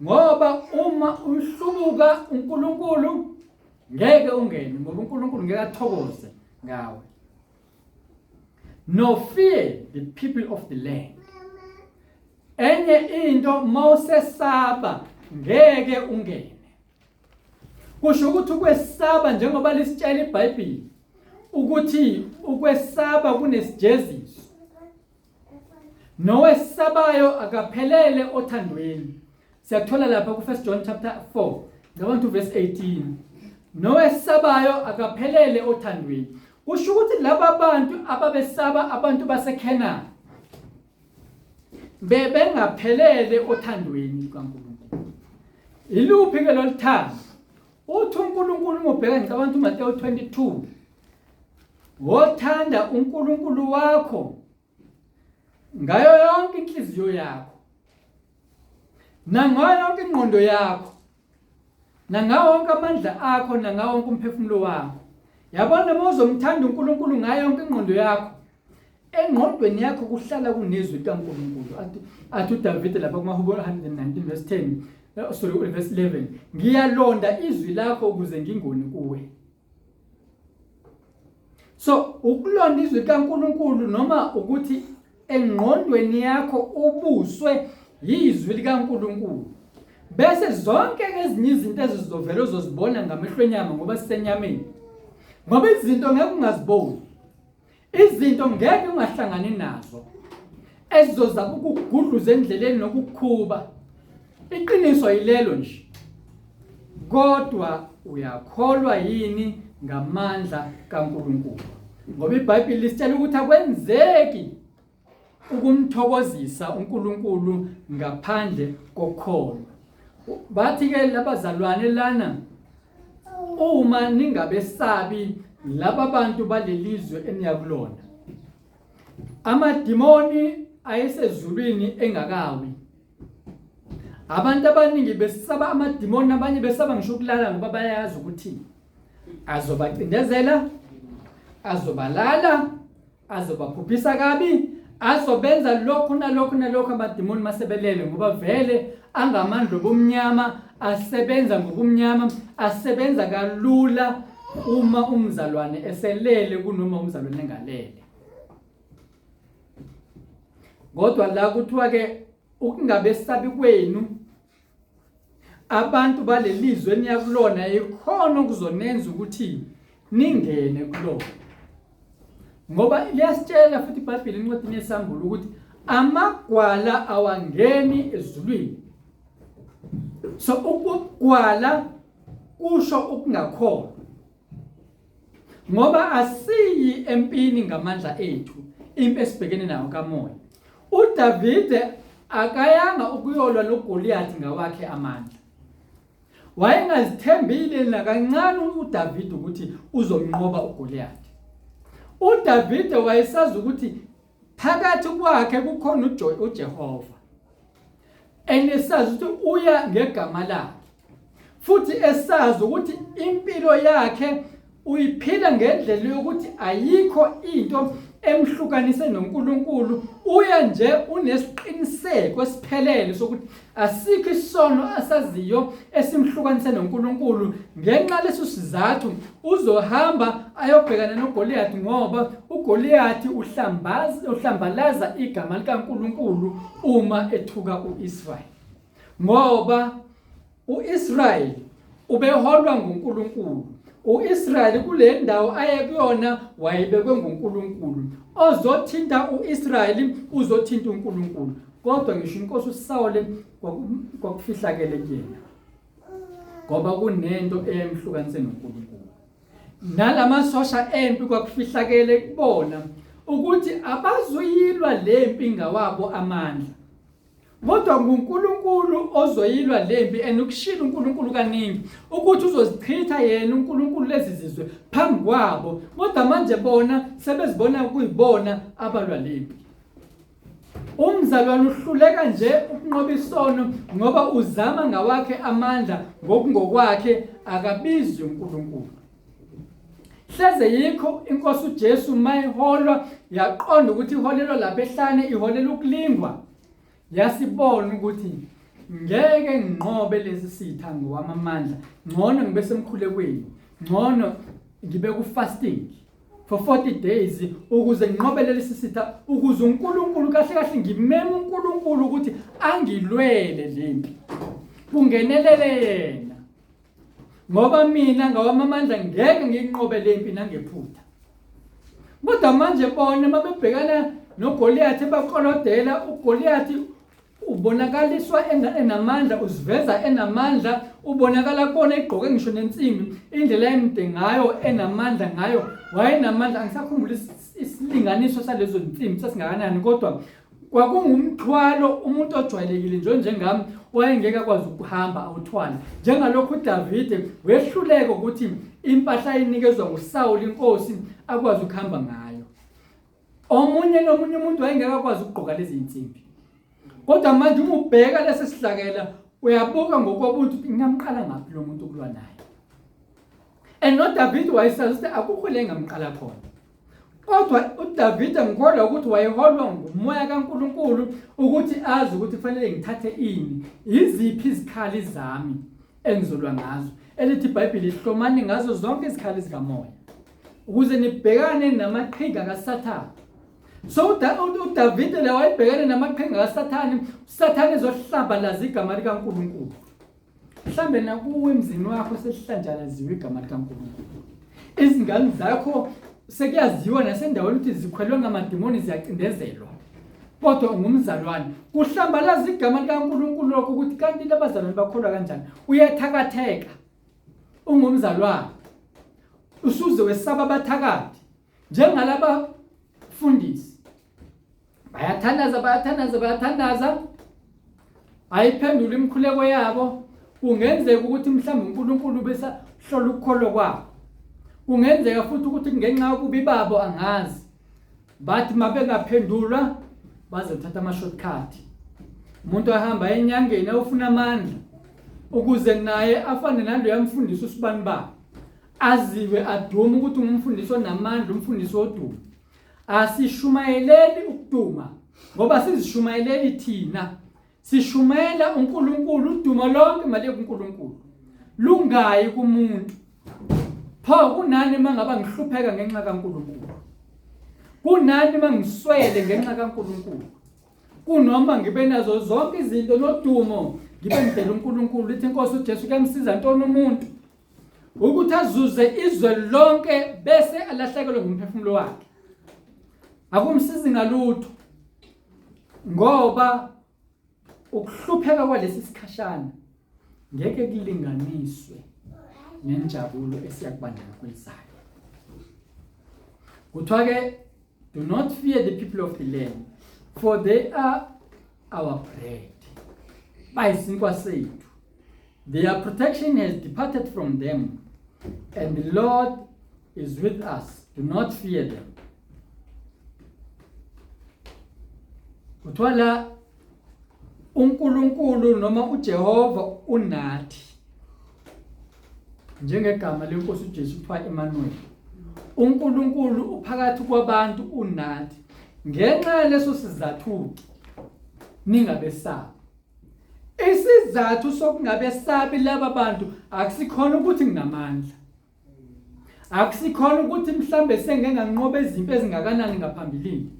ngoba uma uhlubuka uNkulunkulu ngeke ungene, ngoba uNkulunkulu ngeke athokoze ngawe. No fear the people of the land. Enye into, mawusesaba ngeke ungene. Kusho ukuthi ukwesaba, njengoba lisitshela iBhayibheli ukuthi ukwesaba kunesijeziso, nowesabayo akaphelele othandweni. Siyathola lapha ku-1 John chapter 4, ngicabanga ukuthi verse 18, nowesabayo akaphelele othandweni. Kusho ukuthi laba bantu ababesaba abantu baseKhenani bebengaphelele othandweni lukaNkulunkulu. Iluphi ke lolu thando? Uthi uNkulunkulu, uma ubheka, ngicabanga ukuthi uMateyu 22, wothanda uNkulunkulu wakho ngayo yonke inhliziyo yakho, nangayo yonke ingqondo yakho, nangawo wonke amandla akho, nangawo wonke umphefumulo wakho. Yabona, uma uzomthanda uNkulunkulu ngayo yonke ingqondo yakho, engqondweni yakho kuhlala kunezwi likaNkulunkulu. Athi uDavide lapha kumaHubo 119 verse 10, sorry, verse 11, ngiyalonda izwi lakho ukuze ngingoni kuwe. So ukulonda izwi likaNkulunkulu, noma ukuthi engqondweni yakho ubuswe yizwi likaNkulunkulu, bese zonke ezinye izinto ezizovela uzozibona ngamehlo enyama, ngoba sisenyameni, ngoba izinto ngeke ungaziboni, izinto ngeke ungahlangani nazo ezizozama ukugudluza endleleni nokukhuba. Iqiniso yilelo nje. Kodwa uyakholwa yini ngamandla kaNkulunkulu? Ngoba iBhayibheli lisitshela ukuthi akwenzeki ukumthokozisa uNkulunkulu ngaphandle kokukholwa. Bathi ke labazalwane lana, uma ningabesabi laba bantu balelizwe eniyakulona. Amadimoni ayesezulwini engakawi. Abantu abaningi besaba amadimoni, abanye besaba ngisho ukulala, ngoba bayazi ukuthi azobacindezela, azobalala, azobaphuphisa kabi, azobenza lokhu nalokhu nalokhu amadimoni masebelele, ngoba vele angamandla obumnyama, asebenza ngobumnyama, asebenza kalula uma umzalwane eselele kunoma umzalwane engalele. Kodwa la kuthiwa ke ukungabesabi kwenu abantu balelizwe eniyakulona ikhona okuzonenza ukuthi ningene kulona, ngoba liyasitshela futhi iBhayibheli encwadini yeSambulo ukuthi amagwala awangeni ezulwini. So ukugwala kusho ukungakholwa, ngoba asiyi empini ngamandla ethu, impi esibhekene nayo kamoya. uDavide akayanga ukuyolwa noGoliyathi ngawakhe amandla. Wayengazithembile nakancane uDavide ukuthi uzomnqoba uGoliyathi. uDavide wayesazi ukuthi phakathi kwakhe kukhona uJehova, enesazi ukuthi uya ngegama lakhe, futhi esazi ukuthi impilo yakhe uyiphila ngendlela yokuthi ayikho into emhlukanise noNkulunkulu. Uya nje unesiqiniseko esiphelele sokuthi asikho isono asaziyo esimhlukanise noNkulunkulu. Ngenxa leso sizathu uzohamba ayobhekana noGoliyathi, ngoba uGoliyathi uhlambaza uhlambalaza igama likaNkulunkulu uma ethuka uIsrayeli, ngoba uIsrayeli ubeholwa nguNkulunkulu. UIsrayeli kule ndawo aye kuyona wayebekwe nguNkulunkulu. Ozothinta uIsrayeli uzothinta uNkulunkulu. Kodwa ngisho inkosi uSawule kwakufihlakele kuyena, ngoba kunento eyayimhlukanise noNkulunkulu. Nalamasosha empi kwakufihlakele kubona ukuthi abazuyilwa lempi ngawabo amandla, kodwa nguNkulunkulu ozoyilwa lempi. And ukushila uNkulunkulu kaningi ukuthi uzozichitha yena uNkulunkulu lezi zizwe phambi kwabo, kodwa manje bona sebezibona kuyibona abalwa lempi. Umzalwane uhluleka nje ukunqoba isono ngoba uzama ngawakhe amandla, ngokungokwakhe, akabizi uNkulunkulu. Hleze yikho inkosi uJesu mayiholwa yaqonda ukuthi iholelwa lapha ehlane iholela ukulingwa. Yasibona ukuthi ngeke nginqobe lesi sitha ngowami amandla, ngcono ngibe semkhulekweni, ngcono ngibe ku-fasting for 40 days ukuze nginqobe lesi sitha, ukuze uNkulunkulu kahle kahle ngimeme uNkulunkulu ukuthi angilwele lempi, kungenelele yena, ngoba mina ngawami amandla ngeke ngiyinqobe lempi nangephutha. Kodwa manje bona mabebhekana noGoliyathi bakolodela, uGoliyathi ubonakaliswa enamandla, uziveza enamandla, ubonakala kubona egqoke ngisho nensimbi, indlela emde ngayo, enamandla ngayo, wayenamandla. Angisakhumbula isilinganiso salezo nsimbi sasingakanani, kodwa kwakungumthwalo umuntu ojwayelekile nje njengami wayengeke akwazi ukuhamba awuthwale. Njengalokhu uDavide wehluleka ukuthi impahla ayinikezwa nguSawuli inkosi akwazi ukuhamba ngayo. Omunye nomunye umuntu wayengeke akwazi ukugqoka lezi zinsimbi. Kodwa manje uma ubheka lesi sihlakela uyabuka ngokobuntu ukuthi ngingamqala ngaphi lo muntu ukulwa naye. And noDavide wayesazi ukuthi akukho la engamqala khona. Kodwa uDavide ngikholwa ukuthi wayeholwa ngumoya kaNkulunkulu ukuthi azi ukuthi kufanele ngithathe ini, yiziphi izikhali zami engizolwa ngazo. Elithi iBhayibheli hlomani ngazo zonke izikhali zikamoya ukuze nibhekane namaqhinga kaSathane. So uDavide la wayebhekene namaqhinga kaSathane, uSathane ezohlambalaza igama likaNkulunkulu. Mhlambe nakuwe emzini wakho sesihlanjalaziwe igama likaNkulunkulu. Izingane zakho sekuyaziwa nasendaweni ukuthi zikhwelwe ngamadimoni ziyacindezelwa. Kodwa ungumzalwane. Kuhlambalaza igama likaNkulunkulu lokho ukuthi kanti labazalwane bakholwa kanjani. Uyathakatheka. Ungumzalwane. Usuze wesaba abathakathi. Njengalaba fundisi. Bayathandaza, bayathandaza, bayathandaza. Ayiphendula imikhuleko yabo. Kungenzeka ukuthi mhlawumbe uNkulunkulu besahlola ukukholwa kwabo. Kungenzeka futhi ukuthi ngenxa yobubi babo angazi. Bathi mabengaphendulwa bazothatha ama shortcut. Umuntu ahamba enyangeni ayofuna amandla ukuze naye afane naloya mfundisi usibani baba. Aziwe adume ukuthi ungumfundisi onamandla, umfundisi wodumo. Asishumayeleli ukuduma ngoba sizishumayeleli thina. Sishumayela uNkulunkulu, udumo lonke maliye kuNkulunkulu. Lungayi kumuntu. Pho kunani mangaba ngihlupheka ngenxa kaNkulunkulu? Kunani mangiswele ngenxa kaNkulunkulu? Kunoma ngibe nazo zonke izinto nodumo ngibe ngidela uNkulunkulu. Lithi inkosi uJesu kuyamsiza ntoni umuntu ukuthi azuze izwe lonke bese alahlekelwe ngumphefumulo wakhe? Akumsizi ngalutho, ngoba ukuhlupheka kwalesi sikhashana ngeke kulinganiswe nenjabulo esiyakuba nayo kwelizayo. Kuthiwa ke, do not fear the people of the land, for they are our bread. Bayisinkwa sethu. Their protection has departed from them, and the Lord is with us. Do not fear them. Kuthiwa la uNkulunkulu noma uJehova unathi. Njengegama lenkosi uJesu kuthiwa Emmanuel. uNkulunkulu uphakathi kwabantu unathi. Ngenxa yaleso sizathu ningabesabi. Isizathu sokungabesabi laba bantu akusikhona ukuthi nginamandla. Akusikhona ukuthi mhlambe sengike nganqoba izimpi ezingakanani ngaphambilini.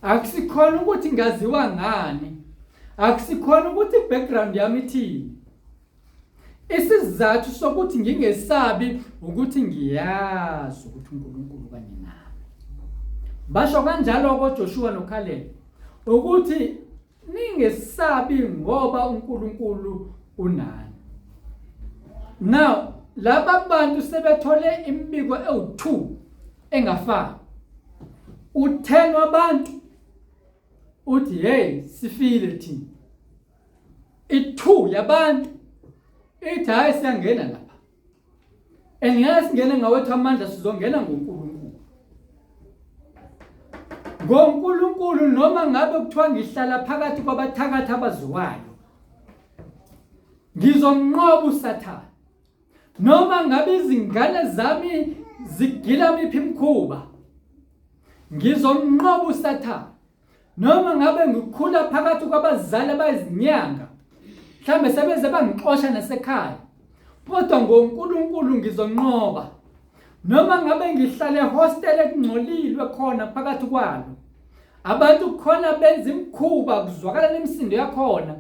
Akusikhona ukuthi ngaziwa ngani. Akusikhona ukuthi i-background yami ithini. Isizathu sokuthi ngingesabi ukuthi ngiyazi ukuthi uNkulunkulu kanye nami. Basho kanjalo koJoshua noCaleb ukuthi ningesabi ngoba uNkulunkulu unani. Now laba bantu sebethole imibiko ewu2 engafani. U10 wabantu uthi hey sifile thina. I2 yabantu ithi hayi siyangena lapha. And ngeke singene ngawethu amandla, sizongena ngoNkulunkulu. NgoNkulunkulu noma ngabe kuthiwa ngihlala phakathi kwabathakathi abaziwayo, ngizomnqoba uSathane. Noma ngabe izingane zami zigila miphi imikhuba, ngizomnqoba uSathane. Noma ngabe ngikhula phakathi kwabazali abayizinyanga, mhlambe sebeze bangixosha nasekhaya, kodwa ngoNkulunkulu ngizonqoba. Noma ngabe ngihlale ehostel ekungcolilwe khona phakathi kwalo, abantu khona benza imikhuba, kuzwakala nemisindo yakhona.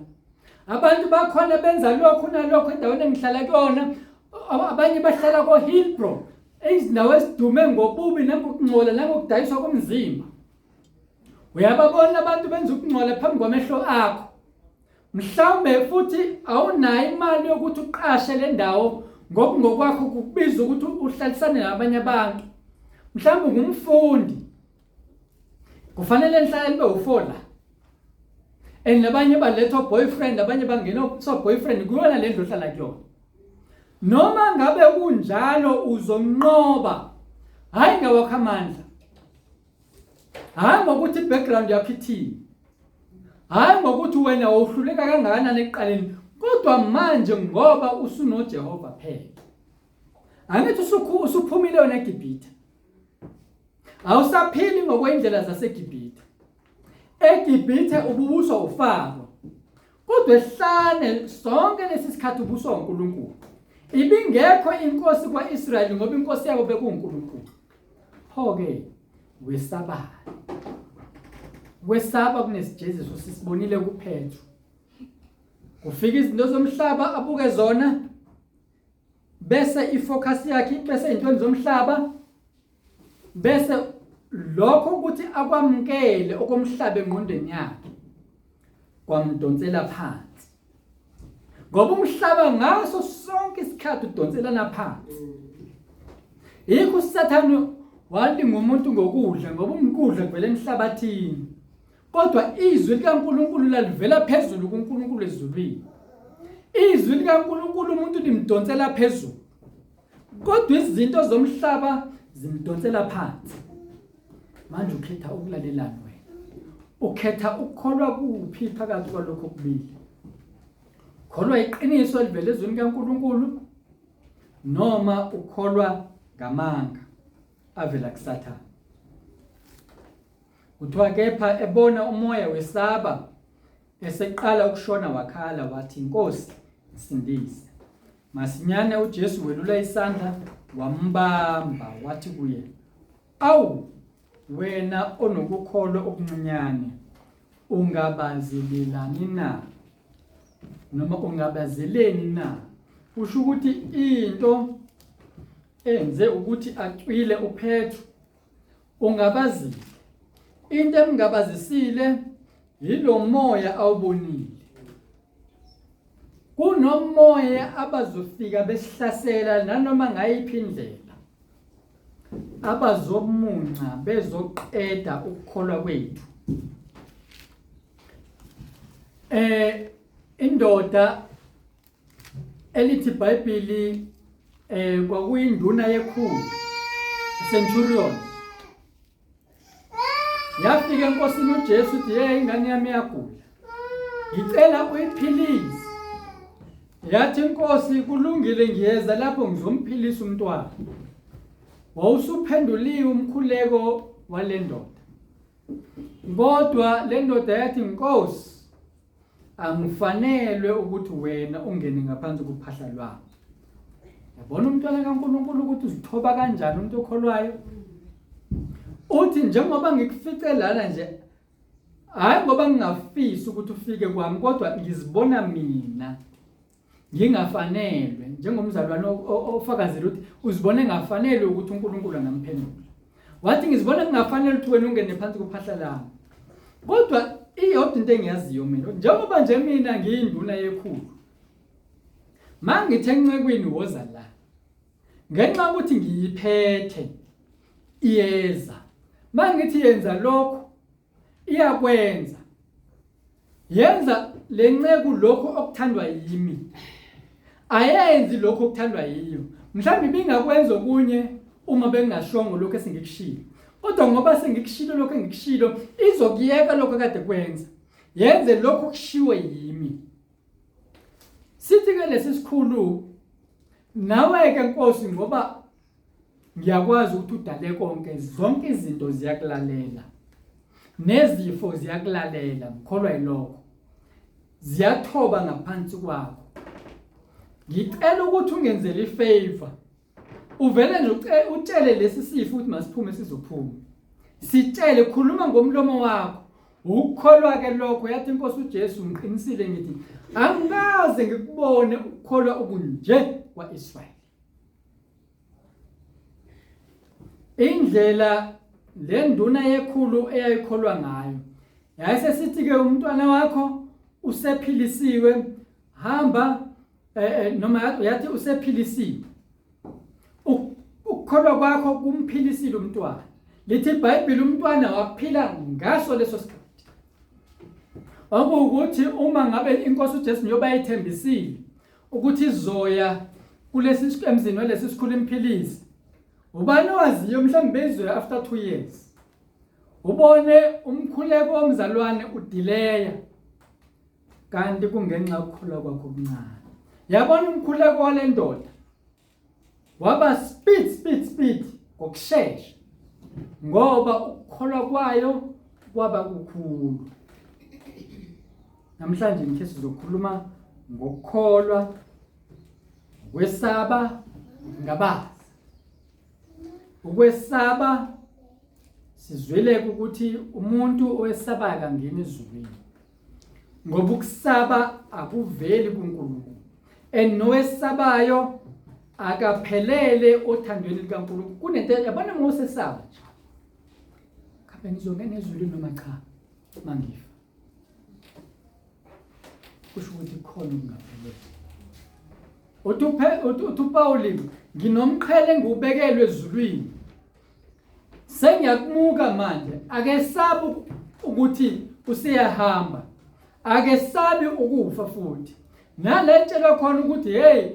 Abantu bakhona benza lokhu nalokhu endaweni engihlala kuyona. Abanye bahlala ko-Hillbrow, izindawo ezidume ngobubi nangokungcola nangokudayiswa komzimba. Uyababona abantu benza ukungcola phambi kwamehlo akho. Mhlawumbe futhi awunayo imali yokuthi uqashe le ndawo ngokungokwakho kukubiza ukuthi uhlalisane nabanye abantu. Mhlawumbe ungumfundi. Kufanele nihlale nibe u-four la. And nabanye baletha boyfriend, abanye bangena so boyfriend kuyona le ndlu ohlala kuyona. Noma ngabe kunjalo uzonqoba. Hayi ngawakho amandla. Hayi ngokuthi i-background yakho ithini. Hayi ngokuthi wena wawuhluleka kangakanani ekuqaleni, kodwa manje ngoba usunoJehova phela. Angithi usuphumile wena eGibhithe. Awusaphili ngokwendlela zaseGibhithe. EGibhithe ububuswa uFaro. Kodwa ehlane sonke lesi sikhathi ubuswa uNkulunkulu. Ibingekho inkosi kwa-Israyeli ngoba inkosi yabo bekuwuNkulunkulu. Pho-ke wesabani? Kwesaba kunesijeziso sisibonile kuPetru. Kufika izinto zomhlaba abuke zona bese ifocus yakhe bese ezintweni zomhlaba bese lokho ukuthi akwamukele okomhlaba engqondweni yakhe kwamdonsela phansi ngoba umhlaba ngaso sonke isikhathi udonselana phansi. Yikho uSathane walinga umuntu ngokudla ngoba umkudla kuvela emhlabathini. Kodwa izwi likaNkulunkulu lalivela phezulu kuNkulunkulu ezulwini. Izwi likaNkulunkulu umuntu limdonsela phezulu. Kodwa izinto zomhlaba zimdonsela phansi. Manje ukhetha ukulalelani wena? Ukhetha ukukholwa kuphi phakathi kwalokho okubili? Kholwa iqiniso elivela ezwini kaNkulunkulu noma ukholwa ngamanga avela kuSathane? Kuthiwa kepha ebona umoya wesaba eseqala ukushona wakhala wathi, Nkosi, sindise. Masinyane uJesu welula isandla wambamba wathi kuye, Awu wena onokukholwa okuncinyane, ungabazelelani na? Noma ungabazeleni na? Kusho ukuthi into enze ukuthi acwile uPetru ungabazile. Into emngabazisile yilo moya awubonile. Kunomoya abazofika besihlasela nanoma ngayiphi indlela. Abazomunca bezoqeda ukukholwa kwethu. Indoda elithi iBhayibheli kwakuyinduna yekhulu, centurion. Yafika enkosini uJesu uthi, hey, ingane yami iyagula, ngicela uyiphilise. Yathi inkosi, kulungile, ngiyeza lapho ngizomphilisa umntwana. Wawusuphenduliwe umkhuleko wale ndoda. Kodwa le ndoda yathi, Nkosi, angifanelwe ukuthi wena ungene ngaphansi kophahla lwami. Yabona umntwana kaNkulunkulu ukuthi uzithoba kanjani umuntu okholwayo. Uthi njengoba ngikufice lana nje, hhayi ngoba ngingafisi ukuthi ufike kwami, kodwa ngizibona mina ngingafanelwe njengomzalwane ofakazela ukuthi uzibona engafanelwe ukuthi uNkulunkulu angamphendula. Wathi ngizibona ngingafanele ukuthi wena ungene phansi kophahla lami. Kodwa iyodwa into engiyaziyo mina, njengoba nje mina ngiyinduna yekhulu, mangithe encekwini woza la, ngenxa yokuthi ngiyiphethe iyeza, mangithi yenza lokhu iyakwenza. Yenza lenceku lokhu okuthandwa yimi, ayenzi lokhu okuthandwa yiyo. Mhlawumbe ibingakwenza okunye uma bengingashongo lokhu esengikushilo, kodwa ngoba sengikushilo lokhu engikushilo, izokuyeka lokhu akade kwenza, yenze lokhu okushiwo yimi. Sithi-ke lesi sikhulu Nawe-ke Nkosi, ngoba ngiyakwazi ukuthi udale konke, zonke izinto ziyakulalela, nezifo ziyakulalela, ngikholwa yilokho, ziyathoba ngaphansi kwakho. Ngicela ukuthi ungenzele ifavor, uvele nje utshele lesi sifo ukuthi masiphume, sizophuma. Sitshele, khuluma ngomlomo wakho. Ukukholwa-ke lokho. Yathi inkosi uJesu, ngiqinisile ngithi angikaze ngikubone ukukholwa okunje kwa-Israyeli. Indlela le nduna yekhulu eyayikholwa ngayo, yayisesithi-ke umntwana wakho usephilisiwe, hamba noma yathi usephilisiwe, ukukholwa kwakho kumphilisile umntwana. Lithi iBhayibheli umntwana waphila ngaso leso sikhathi. Okuwukuthi uma ngabe inkosi uJesu njengoba yayithembisile ukuthi izoya kulesi emzini walesi sikhulu imphilisi, ubani owaziyo, mhlawumbe bezoya after 2 years, ubone umkhuleko womzalwane udileya, kanti kungenxa yokukholwa kwakho okuncane. Yabona umkhuleko wale ndoda waba speed speed speed ngokushesha, ngoba ukukholwa kwayo kwaba kukhulu. Namhlanje ngithe sizokhuluma ngokukholwa, ukwesaba, ukungabaza. Ukwesaba, sizwile ukuthi umuntu owesabayo akangeni ezulwini, ngoba ukusaba akuveli kuNkulunkulu, and nowesabayo akaphelele othandweni likaNkulunkulu. Kunento yabona, uma usesaba nje, khabe ngizongena ezulwini noma cha mangifa, kusho ukuthi khona okungaphelele. Uthi uPawuli, nginomqhele engiwubekelwe ezulwini, sengiyakumuka manje. Akesabi ukuthi useyahamba, akesabi ukufa futhi nale tshelwa khona ukuthi hey,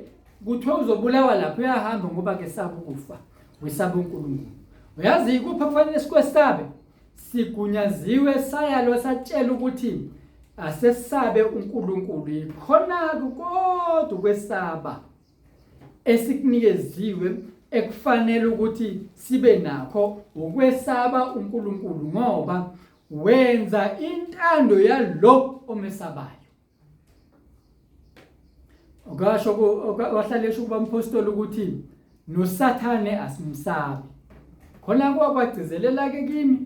kuthiwe uzobulawa lapho, uyahamba ngoba akesabi ukufa, wesaba uNkulunkulu. Uyazi ikuphi kufanele sikwesabe? Sigunyaziwe, sayalwa, satshela ukuthi asesabe uNkulunkulu. Yikhona kodwa ukwesaba esikunikeziwe ekufanele ukuthi sibe nakho, ukwesaba uNkulunkulu, ngoba wenza intando yalo omesabayo. Okasho wahlale esho kuba mpostoli ukuthi noSathane asimsabi. Khona kwagcizelela ke kimi,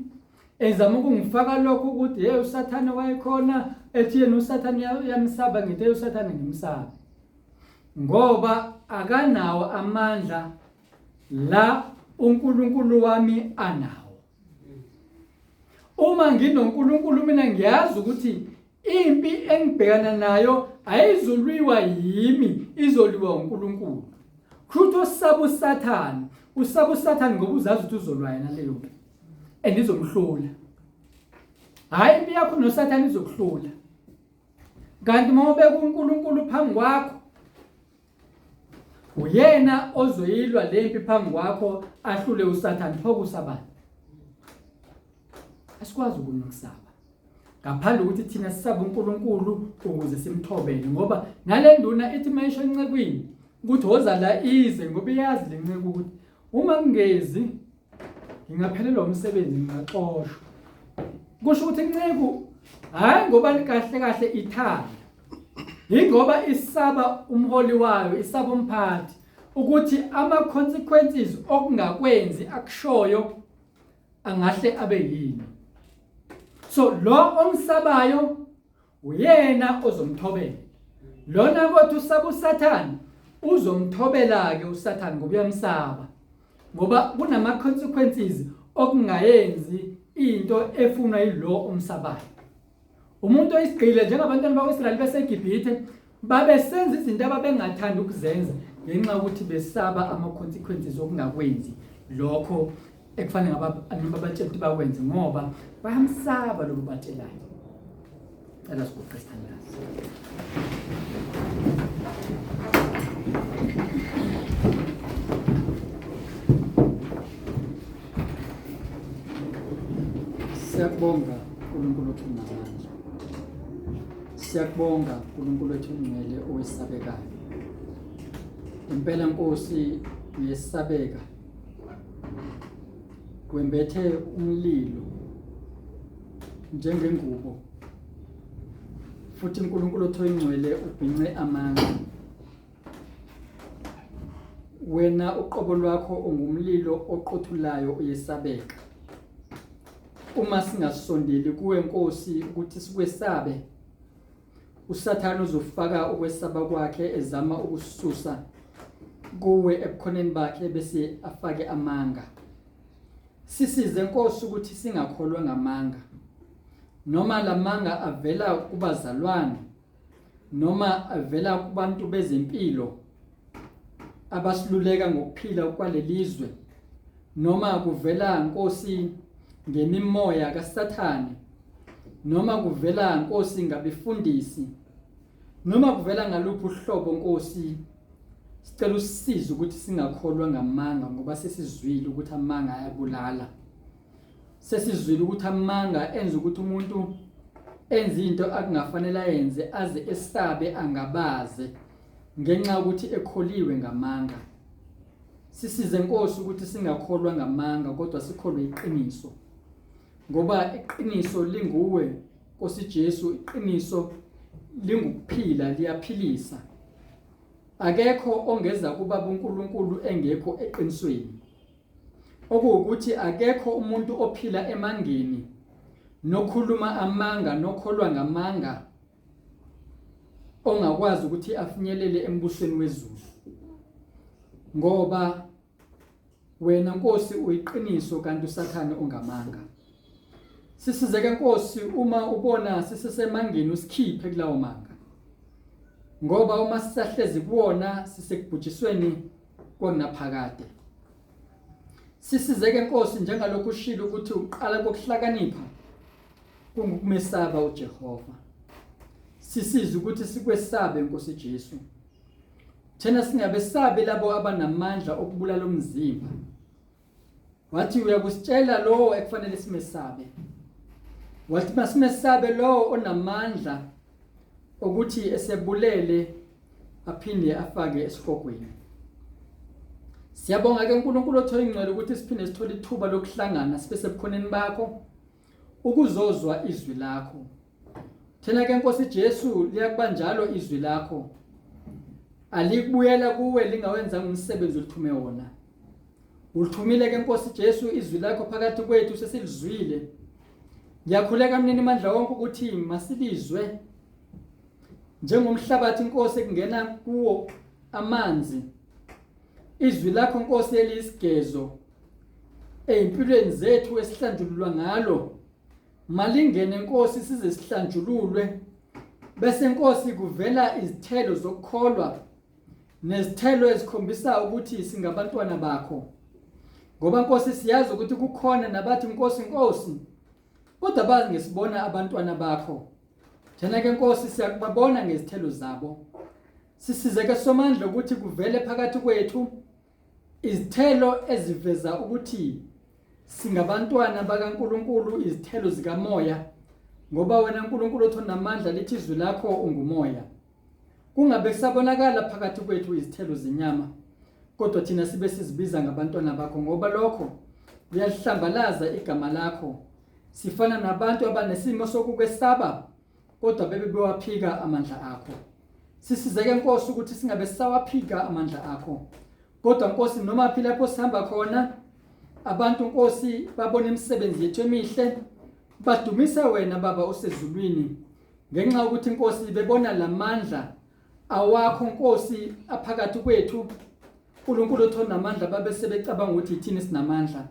ezama ukungifaka lokho ukuthi hey, uSathane wayekhona, ethi yena uSathane uyamsaba. Ngithi hey, uSathane ngimsabi ngoba akanawo amandla la uNkulunkulu wami anawo. Uma nginoNkulunkulu mina ngiyazi ukuthi impi engibhekana nayo ayizulwiwa yimi, izoliwa uNkulunkulu. Kusho osaba uSathane, usaba uSathane ngoba uzazi ukuthi uzolwa yena leyo mpi and izomhlula. Hhayi, impi yakho noSathane izokuhlula, kanti uma ubeka uNkulunkulu phambi kwakho, uyena ozoyilwa lempi phambi kwakho, ahlule uSathane. Pho kusabani? Asikwazi ukunokusaba ngaphandle ukuthi thina sisabe uNkulunkulu ukuze simthobele, ngoba nale nduna ithi mayisho encekwini ukuthi woza la ize, ngoba iyazi le nceku ukuthi uma kungezi ngingaphelelwa umsebenzi, ngingaxoshwa. Kusho ukuthi inceku, hhayi ngoba kahle kahle ithanda, yingoba isaba umholi wayo, isaba umphathi, ukuthi ama-consequences okungakwenzi akushoyo angahle abe yini. So lo omsabayo uyena ozomthobela lona, kodwa usaba uSathane uzomthobela-ke uSathane ngoba uyamsaba, ngoba kunama-consequences okungayenzi into efunwa yilo omsabayo. Umuntu oyisigqile, njengabantwana bakwa-Israyeli beseGibhithe, babesenza izinto ababengathandi ukuzenza ngenxa yokuthi besaba ama-consequences okungakwenzi lokho ekufanele babatshela ukuthi bakwenze, ngoba bayamsaba lobo batshelayo. Cela siguqe sithandaze. Siyakubonga uNkulunkulu wethu namandla. Siyakubonga uNkulunkulu wethu ongcwele owesabekayo. Impela Nkosi uyesabeka. Wembethe umlilo njengengubo. Futhi uNkulunkulu othoyingcwele ubhince amanga. Wena uqobo lwakho ungumlilo oqothulayo uyesabeka. Uma singasondeli kuwe Nkosi ukuthi sikwesabe uSathane uzofaka ukwesaba kwakhe ezama ukususa kuwe ebukhoneni bakhe bese afake amanga. Sisize Nkosi ukuthi singakholwa ngamanga. Noma lamanga avela kubazalwane noma avela kubantu bezempilo abasiluleka ngokuphila kwalelizwe noma kuvela Nkosi ngemimoya kaSathane noma kuvela Nkosi ngabefundisi noma kuvela ngaluphi uhlobo Nkosi sicela usisize ukuthi singakholwa ngamanga ngoba sesizwile ukuthi amanga ayabulala. Sesizwile ukuthi amanga enza ukuthi umuntu enze into akungafanele ayenze aze esabe angabaze ngenxa yokuthi ekholiwe ngamanga. Sisize Nkosi ukuthi singakholwa ngamanga kodwa sikholwe iqiniso. Ngoba iqiniso linguwe Nkosi Jesu, iqiniso lingukuphila liyaphilisa. Akekho ongeza kubaba uNkulunkulu engekho eqinisweni. Okuwukuthi akekho umuntu ophila emangeni nokhuluma amanga nokholwa ngamanga ongakwazi ukuthi afinyelele embusweni wezulu ngoba wena Nkosi uyiqiniso kanti uSathane ungamanga. Sisizeke Nkosi uma ubona sisesemangeni usikhiphe kulawo manga. Ngoba uma sisahlezi kuwona sisekubhujisweni kwangaphakade. Sisizeke Nkosi njengalokhu ushilo ukuthi uqala kokuhlakanipha kungukumesaba uJehova. Sisize ukuthi sikwesabe Nkosi Jesu. Thina singabesabi labo abanamandla okubulala umzimba. Wathi uyakusitshela lowo ekufanele simesabe. Wathi masimesabe lowo onamandla ukuthi esebulele aphinde afake esihogweni. Siyabonga ke uNkulunkulu othola ingcwele ukuthi siphinde sithole ithuba lokuhlangana sibe sebukhoneni bakho ukuzozwa izwi lakho. Thina ke Nkosi Jesu liyakuba njalo izwi lakho. Alikubuyela kuwe lingawenzanga umsebenzi olithume wona. Ulithumile ke Nkosi Jesu izwi lakho phakathi kwethu sesilizwile. Ngiyakhuleka mnini mandla wonke ukuthi masilizwe njengomhlabathi Nkosi ekungena kuwo amanzi. Izwi lakho Nkosi eliyisigezo ezimpilweni zethu esihlanjululwa ngalo malingene Nkosi size sihlanjululwe bese Nkosi kuvela izithelo zokukholwa nezithelo ezikhombisa ukuthi singabantwana bakho ngoba Nkosi siyazi ukuthi kukhona nabathi Nkosi Nkosi kodwa bazi ngesibona abantwana bakho thina ke Nkosi siyakubabona ngezithelo zabo sisize ke somandla ukuthi kuvele phakathi kwethu izithelo eziveza ukuthi singabantwana bakaNkuluNkulu izithelo zikamoya ngoba wena uNkulunkulu othi onamandla lithi izwi lakho ungumoya Kungabe kusabonakala phakathi kwethu izithelo zenyama, kodwa thina sibe sizibiza ngabantwana bakho ngoba lokho kuyalihlambalaza igama lakho. Sifana nabantu abanesimo sokukwesaba kodwa bebe bewaphika amandla akho. Sisizeke Nkosi ukuthi singabe sisawaphika amandla akho. Kodwa Nkosi noma phi lapho sihamba khona abantu Nkosi babona imisebenzi yethu emihle badumise wena Baba osezulwini ngenxa yokuthi Nkosi bebona lamandla awakho Nkosi aphakathi kwethu uNkulunkulu otho namandla babe sebecabanga ukuthi ithini sinamandla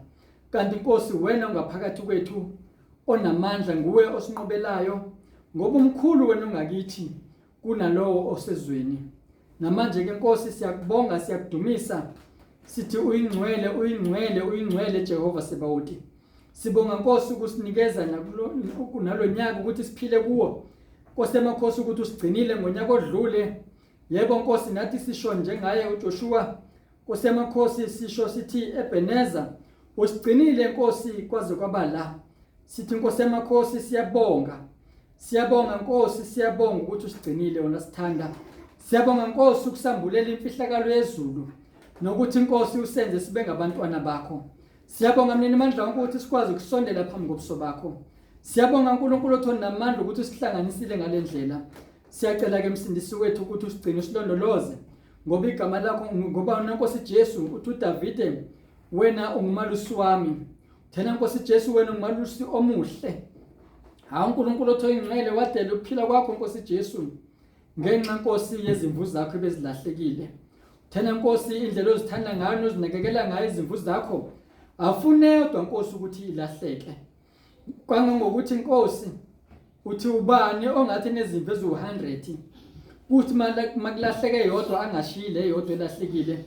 kanti Nkosi wena ungaphakathi kwethu onamandla nguwe osinqobelayo ngoba umkhulu wena ungakithi kunalowo osezweni namanje ke Nkosi siyakubonga siyakudumisa sithi uyingcwele uyingcwele uyingcwele Jehova Sebawoti sibonga Nkosi ukusinikeza nalonyaka ukuthi siphile kuwo Nkosi emakhosi ukuthi usigcinile ngonyaka odlule yebo Nkosi nathi sisho njengaye uJoshua Nkosi emakhosi sisho sithi Ebeneza usigcinile Nkosi kwaze kwaba la sithi Nkosi emakhosi siyabonga Siyabonga Nkosi, siyabonga ukuthi usigcinile wena sithanda. Siyabonga Nkosi ukusambulela imfihlakalo yezulu nokuthi Nkosi usenze sibe ngabantwana bakho. Siyabonga Mninimandla wonke ukuthi sikwazi ukusondela phambi kobuso bakho. Siyabonga uNkulunkulu othoni namandla ukuthi usihlanganisile ngalendlela. Siyacela ke Msindisi wethu ukuthi usigcine usilondoloze ngoba igama lakho ngoba uNkosi Jesu uthi uDavide wena ungumalusi wami. Thena Nkosi Jesu wena ungumalusi omuhle. Hawu uNkulunkulu othoyi ingcwele wadela ukuphila kwakho Nkosi Jesu ngenxa Nkosi yezimvu zakho ebezilahlekile. Thena Nkosi indlela ozithanda ngayo nozinakekela ngayo izimvu zakho afunedwa Nkosi ukuthi ilahleke. Kwangangokuthi Nkosi uthi ubani ongathi nezimvu eziwu-100 kuthi makulahleke yodwa angashiyi le yodwa elahlekile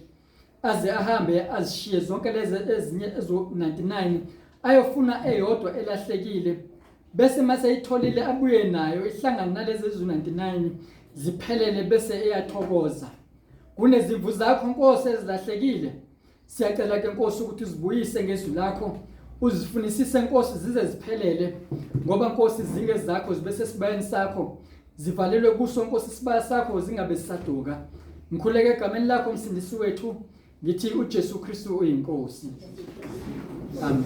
aze ahambe azishiye zonke lezi ezinye ezo-99 ayofuna eyodwa elahlekile bese mase itholile abuye nayo ihlangane nalezi ezu-99 ziphelele bese eyathokoza. Kunezimvu zakho Nkosi ezilahlekile. Siyacela ke Nkosi ukuthi uzibuyise ngezwi lakho, uzifunisise Nkosi zize ziphelele, ngoba Nkosi zingezakho zibe sesibayeni sakho, zivalelwe kuso Nkosi isibaya sakho zingabe zisaduka. Ngikhuleke egameni lakho Msindisi wethu, ngithi uJesu Kristu uyiNkosi. Amen.